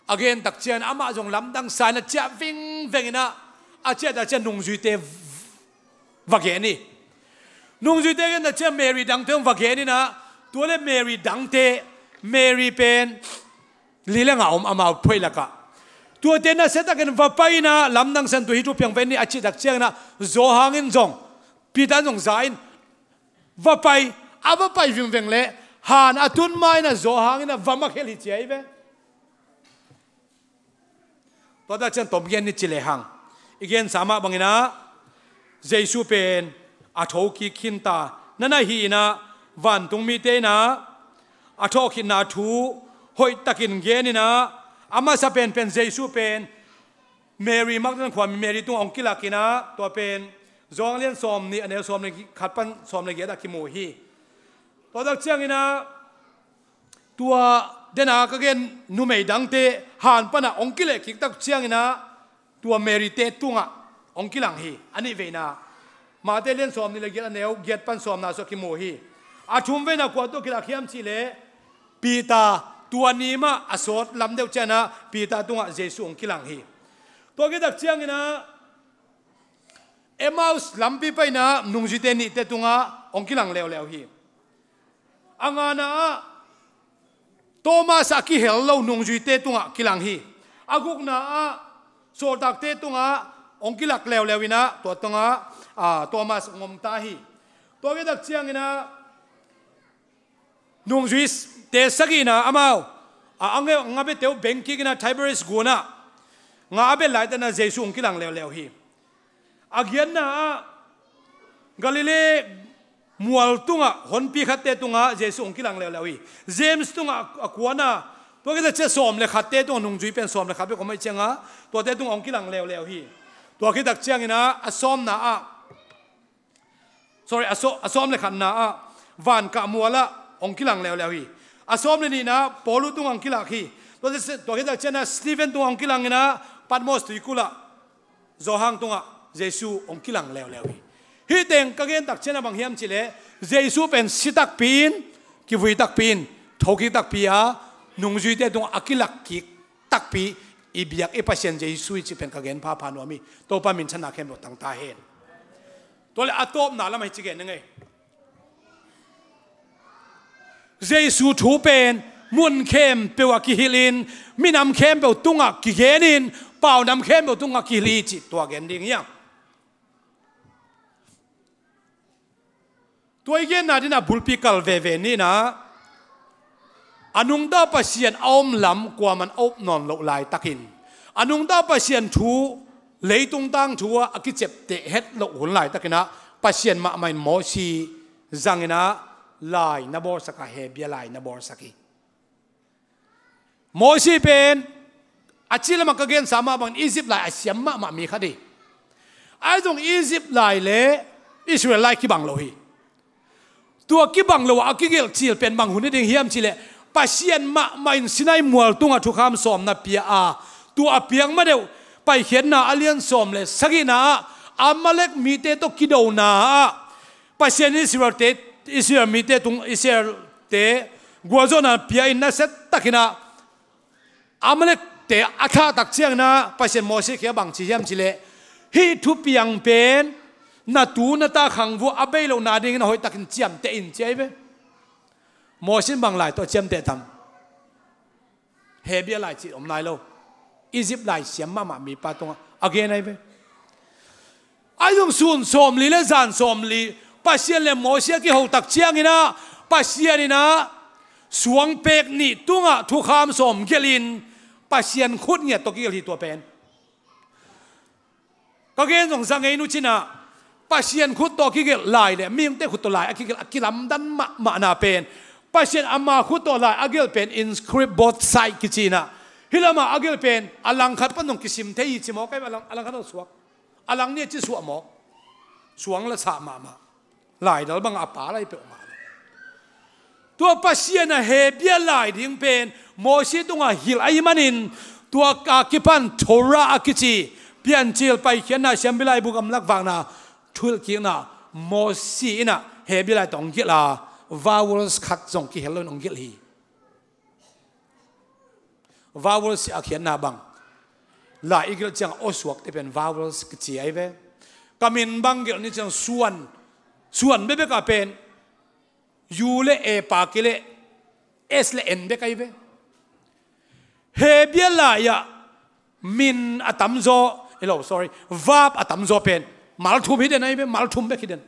a gen tak ciangin amah zong lamdang sa inah ciah vingveng inah a ciah tak ciang nungzuite va gen hi. Nungzuite gen tak ciang Mary dangte hong va gen inah tua le Mary dangte, Mary pen li le nga om amau phoih lakah tuate nasia takin va pai inah lamdang sa in tua hi thu piang va en ni a cih tak cianginah Johan in zong, Peter in zong za in va pai, a va pai vingveng le han a tun ma inah Johan inah va makhelh hi ci ahi ve. Tua tak ciang tom gen ni ci lehang i gensa mah banginah Jesu pen a thokik khinta na na hi inah vantung mite inah a thawhkhitna thu hoihtakin gen inah a masa penpen Jesu pen Mary Magdalene khua mi Mary tungah hong kilak inah tua pen Johan lian sawm nih a neu sawm le khat pan sawm le giat ah kimu hi. Tua tak cianginah tua dena ka gen numei dangte han panah hong kilehkik tak cianginah tua Mary te tungah hong kilang hi. A nih veina Mate lian sawm nih le giat a neu giat pan sawmna sua kimu hi. A thum veina kua tawh kilak hiam cihleh Peter, tua ni mah a sawt lam deuh cianginah Peter tungah Jesu hong kilang hi. Tua kitak cianginah Emmaus lampi paina nungzuite nihte tungah hong kilang leuleu hi. A ngana ah Thomas a kihel lo nungzuite tungah kilang hi. A gukna ah sawltakte tungah hong kilak leuleu inah tua tungah ah, Thomas hong om ta hi. Tua kitak cianginah nungzuite sagihna amau a, a nga, nga bete uh bengkik inah Tiberias gunah nga a bet laitatna Jesu hong kilang leuleu hi. A giatna ah Galilee mual tungah honpi khatte tungah Jesu hong kilang leuleu hi. James tungah a kuana, tua kitak ciang sawm le khatte tungah nungzui pen sawm le khat bek om ahih cianga tuate tungah hong kilang leuleu hi. Tua kitak cianginah a sawmna ah sorry, a sawm, a sawm le khatna ah vankah mualah hong kilang leuleu hi. A sawm le nihna Paulu tungah hong kilak hi. Tua, tua khit tak cianah Stephen tungah hong kilang inah Patmos tuikulh ah Johan tungah Jesu hong kilang leuleu hi. Hih teng ka gen tak cianah bang hiam cihleh Jesu pen si takpi in, kivui takpi in, thokik takpi a nungzuite tungah a kilak kik takpi i biak i Pasian Jesu i cih pen ka gen phapha nuam hi. Topa minthanna khempeuh tang ta hen. Tua le a tawpna lamah hici gen ning ei. Jesu thu pen mun khempeuh ah kihilhin minam khempeuh tungah kigenin paunam khempeuh tungah kihilh hi cih tua gen ding hiam? Tua i genna dinah bulpi kal veve ninah a nungta Pasian a om lam kuaman a up nawn loh laitakin a nungta Pasian thu leitung tangthu ah a kiciapteh het loh hun laitakinah Pasian mahmah in Mosi zanginah lai na bawlsak a, Hebia lai na bawlsak hi. Mosi pen a cilamah ka gensa mah bangin Egypt lai a siam mahmah mi khat hi. Ahi zong Egypt lai le Israel lai kibang lo hi. Tua kibang lo a kigelh cil pen bang hun hi ding hiam cihleh Pasian mahmah in Sinai mual tungah thukham sawmna pia a, tua a piak ma deuh Paikhiatna a lian sawm le sagihna ah Amalek mite tawh kidona ah Pasian in Israelte, Israel mite tung Israelte gualzawhna pia in nasia takinah Amalekte a thah tak cianginah Pasian Mosi kiangah bang ci hiam cihleh hih thupiang pen na tu na ta khangvua a bei lohna dingin a hoihtakin ciamteh in ci ahi ve. Mosi in bang lai tawh ciamteh tam? Hebia lai cih om lai lo. Egypt lai siam mahmah mipa tungah a gen ahi ve. Ahi zong sun sawmli le zan sawmli Pasian le Mosi a kiho tak cianginah Pasian inah suangpek nih tungah thukham sawm gelhin Pasian khut ngiat tawh kigelh hi tua pen. Ka gen zong za ngei nu cinah Pasian khut tawh a kigelh lai le mihingte khut tawh lai a kigelh a kilamdan mahmahna pen Pasian ama khut tawh lai a gelh pen in script both side kicinah hih lamah a gelh pen a langkhat pan zong kisim thei hi ci mawk ahi ve. A lang, a langkhat zong suak a lang nih a ci suah mawk. Suang la sah mahmah. Laidal bangah a pa lai peuhmah lo. Tua Pasian a Hebia lai ding pen Mosi tungah hilh ahih manin tua a kipan Torah a kici Piancil Paikhiatna Siampi Laibu gamlak vakna thuhilhkikna Mosi inah Hebia lai tawh hong hilh a Vowels khat zong kihel loin hong gelh hi. Vowels i a khiatna bang, lai i gelh ciangah aw suakte pen vowels kici ahi ve. Ka min bang gelh ni ciang suan, suan bekbek a pen U le A pa kei leh S le N bek ahi ve. Hebrew lai-ah min a tamzaw, elo, sorry, verb a tamzaw pen mal thum hi den ahi ve, mal thum bek hi den.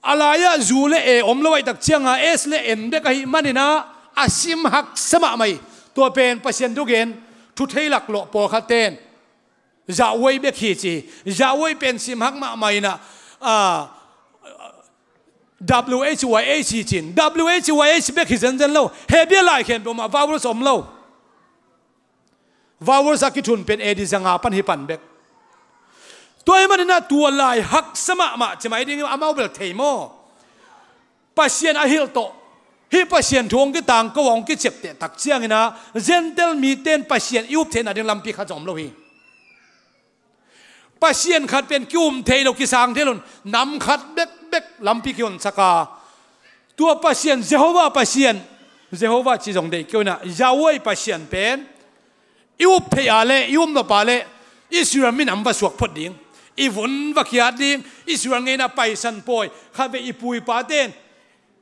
A lai-ah U le A om lo ahih tak cianga S le N bek ahih maninah a sim haksa mahmah hi. Tua pen Pasian thugen thu thei laklawh pawlkhat ten Yahweh bek hi ci. Yahweh pen sim hak mahmah inah, ah, W H Y H hi cin. W H Y H bek hi zenzen lo. Hebrew lai khempeuh mah vowels om lo. Vowels a kithun pen A D zanga pan hi pan bek. Tua ahih maninah tua lai haksa mahmah ci mai ding, amau bel thei maw? Pasian a hilh tawh hih Pasian thu hong kitangko a hong kiciapteh tak cianginah Gentile mite in Pasian i up theihna ding lampi khat zong om lo hi. Pasian khat pen ki-um thei lo, kisang thei lo, nam khat bekbek lampi kihonsak a, tua Pasian, Jehovah Pasian, Jehovah ci zong deih kei unah, Yahweh Pasian pen i up theih a le i up nop a le Israel minam va suak phot ding, i vun va khiat ding, Israel ngeina paisan pawi, khatvei i pu i pate in,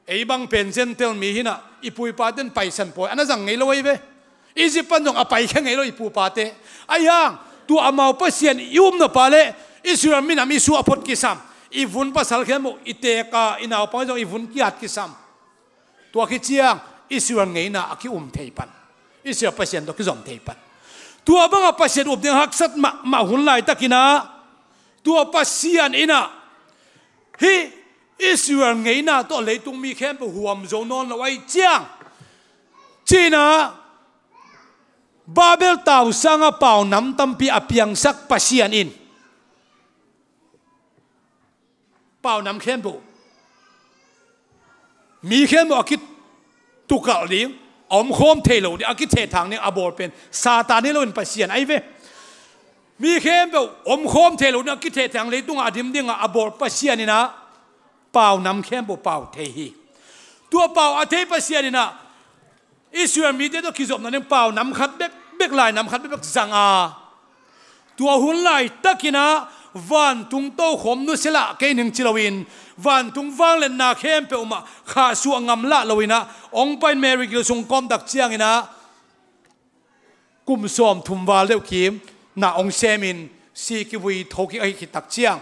ei bang pen Gentile mi hinah i pu i pate in paisan pawi a na zang ngei lo ahi ve. Egypt pan zong a paikhia ngei lo i pu i pate. Ahi hang tua amau Pasian i up nop a le Israel minam i suah phot kisam, i vun pasal khempeuh i teek a, i naupang zong i vun kiat kisam. Tua khit ciang Israel ngeina a ki-um thei pan, Israel Pasian tawh kizom thei pan. Tua banga Pasian up ding haksat mahmah hun laitakinah tua Pasian inah hih Israel ngeina tawh leitung mi khempeuh huam zo nawn lo ahih ciang, cinah Babel tausanga paunam tampi a piangsak Pasian in paunam khempeuh, mi khempeuh a kitukalh ding, a omkhawm thei lo ding, a kithehthang ding a bawl pen Satan hi loin Pasian ahi ve. Mi khempeuh omkhawm thei lo ding, a kithehthang, leitungah a dim dingah a bawl Pasian inah paunam khempeuh pau thei hi. Tua pau a thei Pasian inah Israel mite tawh kizopna ding paunam khat bekbek, lainam khat bekbek zang a, tua hun laitakinah vantung tokhom nusia lah kei ning ci loin, vantung vangliatna khempeuh mah khahsuah ngam lah loinah hong pai in Mary gil sung kawm tak cianginah kum sawmthum val deuh kim na hong semin si kivui tho kik ahih khit tak ciang,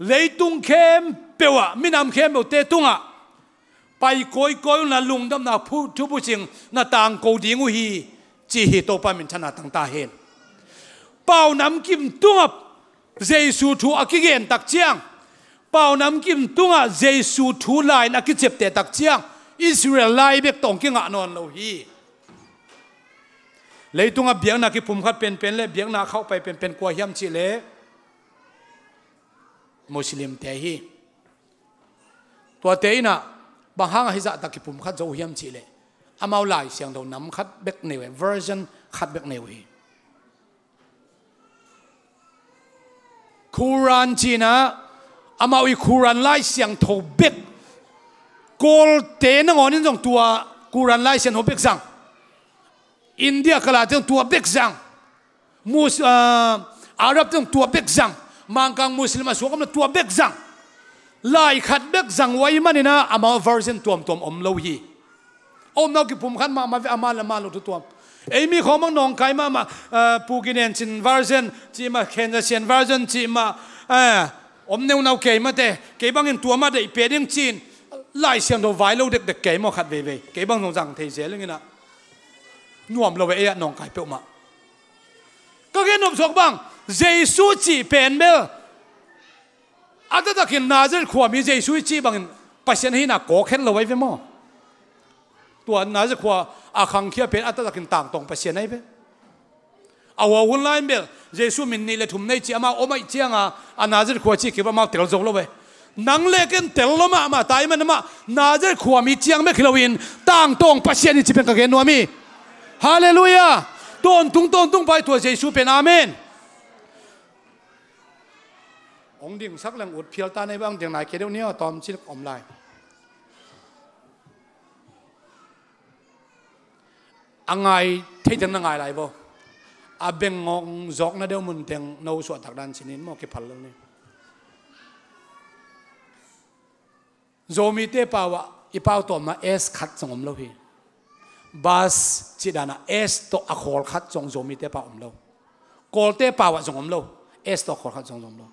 leitung khempeuh ah, minam khempeuhte tungah pai kawikawi unla lungdamna phu-, thubucing na tangko ding uh hi, ci hi. Topa minthanna tang ta hen. Paunam kim tungah Jesu thu a kigen tak ciang, paunam kim tungah Jesu thu lai-in a kiciapteh tak ciang, Israel lai bek tawh hong kingah nawn lo hi. Leitungah biakna kipumkhat penpen le biakna khauhpai penpen kua hiam cihleh Muslimte hi. Tuate inah bang hangah hih zahtak kipumkhat zo uh hiam cihleh amau Lai Siangtho nam khat bek nei uh hi, version khat bek nei uh hi. Quran cinah amau i Quran Lai Siangtho bek, Kawlte nangawnin zong tua Quran Lai Siangtho bek zang. India kala zong tua bek zang. Mus-, ah, Arab zong tua bek zang. Mangkang Muslim a suak omna tua bek zang. Lai khat bek zang uh ahih maninah amau version tuamtuam om lo hi. A omna uh kipumkhat mahmah ve, a man le man lo thu tuam. Ei mi khawng bang nawngkai mahmah, ah, Pu Ginen Cin version cih mah, Khen Za Sian version cih mah, ah, om neunau kei mate, kei bangin tua mah deih pia ding ci-in Lai Siangtho vai lo dekdek kei maw khat veivei. Kei bang zong zang thei zel inginah nuam lo ve, ei-ah nawngkai peuhmah. Ka gen nop suak bang, Jesu cih pen bel a taktakin Nazareth khuami Jesu i cih bangin Pasian ahihna kawk het lo ahi ve maw? Tua Nazareth khua a khangkhia pen a taktakin tangtawng Pasian ahi ve. A hua hun lai-in bel Jesu min nih le thum nei ci amau om ahih cianga a Nazareth khua cih kibang amau tel zo lo ve. Nang le ken tel lo mahmah ta ahih man amah Nazareth khuami ciang bek hi loin tangtawng Pasian hi ci pen ka gen nuam hi. Halleluiah. Tawntung tawntung pai tua Jesu pen. Amen. Hong dingsak leng ut phial ta, nei bang ding nai kei deuh ni aw, tawm cik om lai. A ngai thei teng na ngai lai bo. A beng ngong zawkna deuh mun teng no suahtak dan cinin maw kiphal lo ni. Zomite pau ah i pau tawmna S khat zong om lo hi. Bus cih danah S tawh a khawl khat zong Zomite pau om lo. Kawlte pau ah zong om lo. S tawh a khawl khat zong om lo.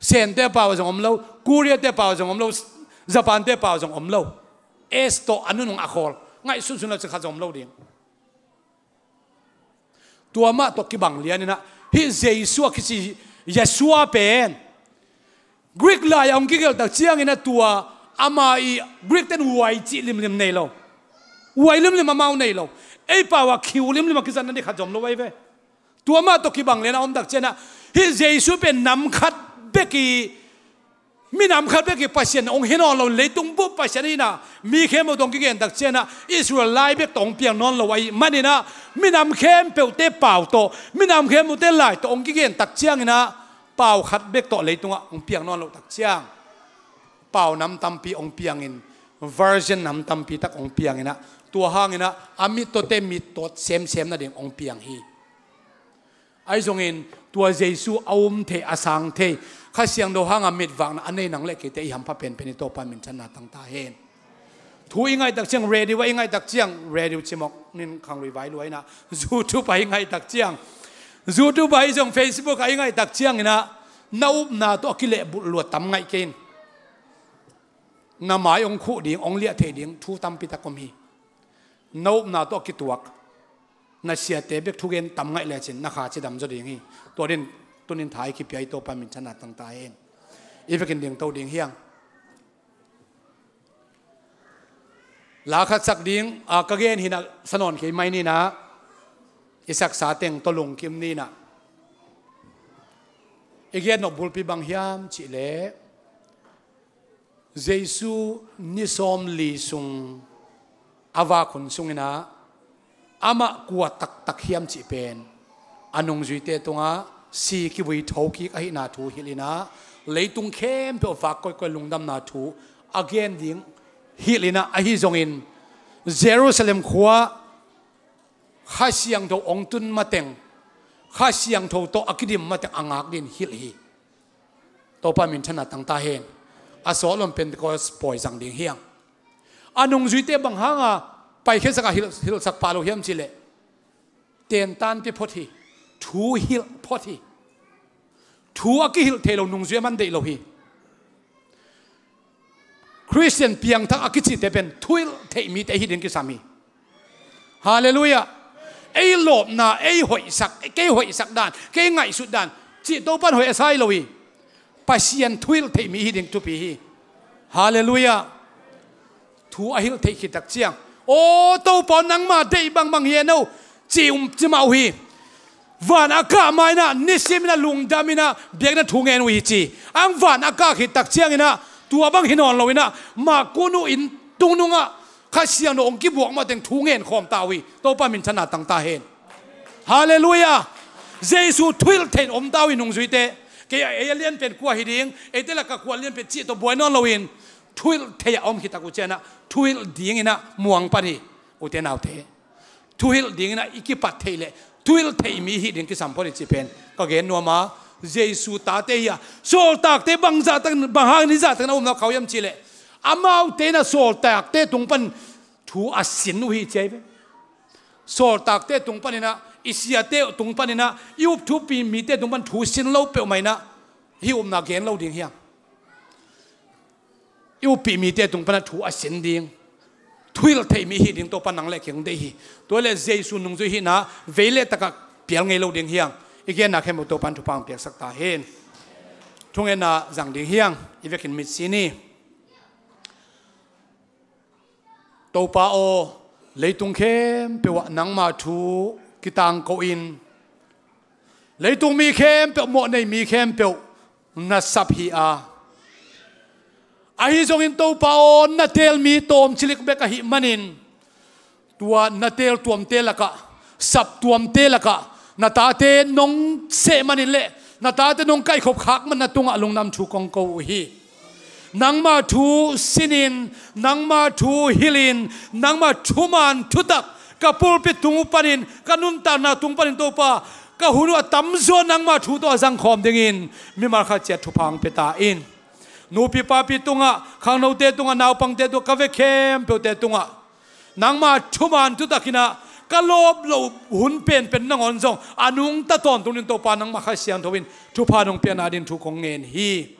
Sente pau ah zong om lo. Koreate pau ah zong om lo. Japante pau ah zong om lo. S tawh a nunung a khawl ngaihsunsun lo cih khat zong om lo ding. Tua mah tawh kibang lianinah hih Jesu a kici Yeshua pen Greek lai a hong kigelh tak cianginah tua ama i Greek ten Y cih limlim nei lo. Y limlim amau nei lo. Ei pau ah Q limlim a kizatna ding khat zom lo ei ve. Tua mah tawh kibang lianah om tak cianah hih Jesu pen nam khat bek i minam khat bek i Pasian hong hi nawn lo, leitung bup Pasian ahihna mi khempeuh tawh hong kigen tak cianah Israel lai bek tawh hong piang nawn lo ahih maninah minam khempeuhte pau tawh, minam khempeuhte lai tawh hong kigen tak cianginah pau khat bek tawh leitungah hong piang nawn lo tak ciang pau nam tampi hong piangin version nam tampi tak hong pianginah tua hanginah a mittawte mittawt semsem nading hong piang hi. Ahi zongin tua Jesu a um thei, a sang thei, Kha Siangtho hanga mitvakna a nei nang le keite i hampha penpen i Topa minthanna tangta hen. Thu i ngaihtak ciang radio ah i ngaihtak ciang radio cimawk nin khangrui vai luaina YouTube ah i ngaihtak ciang, YouTube ah i zong Facebook ah i ngaihtak cianginah na upna tawh a kilehbulh lua tam ngaih kei in. Na mai hong khuh ding, hong liah theih ding thu tampi tak om hi. Na upna tawh a kituak na siate bek thugen tam ngaih lecin na kha cidam zaw ding hi. Tua din tunin tha i kipia i Topa minthanna tangta hen. I vekin dingto ding hiang. La khat sak ding a ka gen hinah sa nawn kei mai ninah i saksa teng tawh lungkim ninah i gen nop bulpi bang hiam cihleh Jesu ni sawmli sung a vak hun sunginah amah kua taktak hiam cih pen a nungzuite tungah si kivui thokik ahihna thu hilhinah leitung khempeuh vak koikoi lungdamna thu a gen ding hilhinah ahi zongin Jerusalem khua Kha Siangtho hong tun mateng Kha Siangtho tawh a kidim mateng a ngak din hilh hi. Topa minthanna tangta hen. A sawt lom Pentecost pawi zang ding hiang. A nungzuite bang hanga paikhiatsakah hilh, hilhsak pah lo hiam cihleh tentante phot hi. Thu hilh phot hi. Thu a kihilh thei lo nungzui a man deih lo hi. Khristian piangthak a kicite pen thuhilh theih mite hi ding kisam hi. Halleluiah. Ei lawpna, ei hoihsak, kei hoihsak dan, kei ngaihsut dan cih Topan hoih a sai lo hi. Pasian thuhilh theih mi hi ding thupi hi. Halleluiah. Thu a hilh theih khit tak ciang, aw Topa aw, nangma deih bangbang hi e no, ci um ci mah uh hi. Van a kah ma inah nisiminah lungdaminah biakna thu ngen uh hi ci. Ang van a kah khit tak cianginah tua bang hi nawn loinah mah kun uh inn tungnungah Kha Siangtho hong kibuak mateng thu ngen khawm ta uh hi. Topa minthanna tangta hen. Halleluiah. Jesu thuhilh theihin om ta uh hi nungzuite. Kei a ei a lianpen kua hi ding, eite lakah kua lianpen cih tawh buai nawn loin thuhilh thei a om khit tak uh cianah thuhilh dinginah muang pan hi. Ute naute, thuhilh dinginah i kipat theih leh thuhilh theih mi hi ding kisam phot hi cih pen ka gen nuam a. Jesu tate hi a, sawltakte bang zahtak, bang hangin hi zahtak na um na khau hiam cihleh amaute inah sawltakte tung pan thu a sin uh hi ci ahi ve. Sawltakte tung paninah, i siate tung paninah, i upthupi mite tung pan thu sin lo peuhmah inah hih upna gen lo ding hiam? I uppih mite tung panah thu a sin ding, thuhilh theih mi hi ding Topa nang le kei hong deih hi. Tua le Jesu nungzui hihna vei le takah pial ngei lo ding hiang. I genna khempeuh Topa in thupha hong piaksak ta hen. Thungetna zang ding hiang. I vekin mitsi ni. Topa aw, leitung khempeuh ah nangma thu kitangko in leitung mi khempeuh, mawhnei mi khempeuh na sap hi a, ahi zongin Topa aw, na teel mi tawmcilik bek ahih manin tua na teel tuamte lakah, sap tuamte lakah na tate nong seh manin le Na tate nong kaihkhop khak man na tungah lungdam thu kong ko uh hi. Nangma thu sinin, nangma thu hilhin, nangma thuman thutak ka pulpit tung uh panin, ka nuntakna tung panin Topa, ka hun uh a tamzaw nangma thu tawh a zangkhawm dingin mimal khat ciat thupha hong pia ta in. Nupi papi tungah, khangnote tungah, naupangte tungah, ka vek khempeuhte tungah nangma thuman thutakin ah ka lawp loh hun penpen nangawn zong a nungta tawntung dingin Topa nangma Kha Siangtho in thupha nong piakna dingin thu kong ngen hi.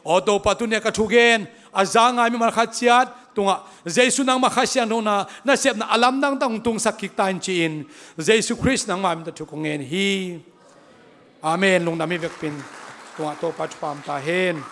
Aw Topa, tuni-a ka thugen a za ngai mimal khat ciat tungah Jesu nangma Kha Siangtho na nasepna a lamdang tak hong tungsak kik ta in ci-in Jesu Khrist nangma min tawh thu kong ngen hi. Amen. Lungdam hi vekpi-in tungah Topa thupha hong pia ta hen.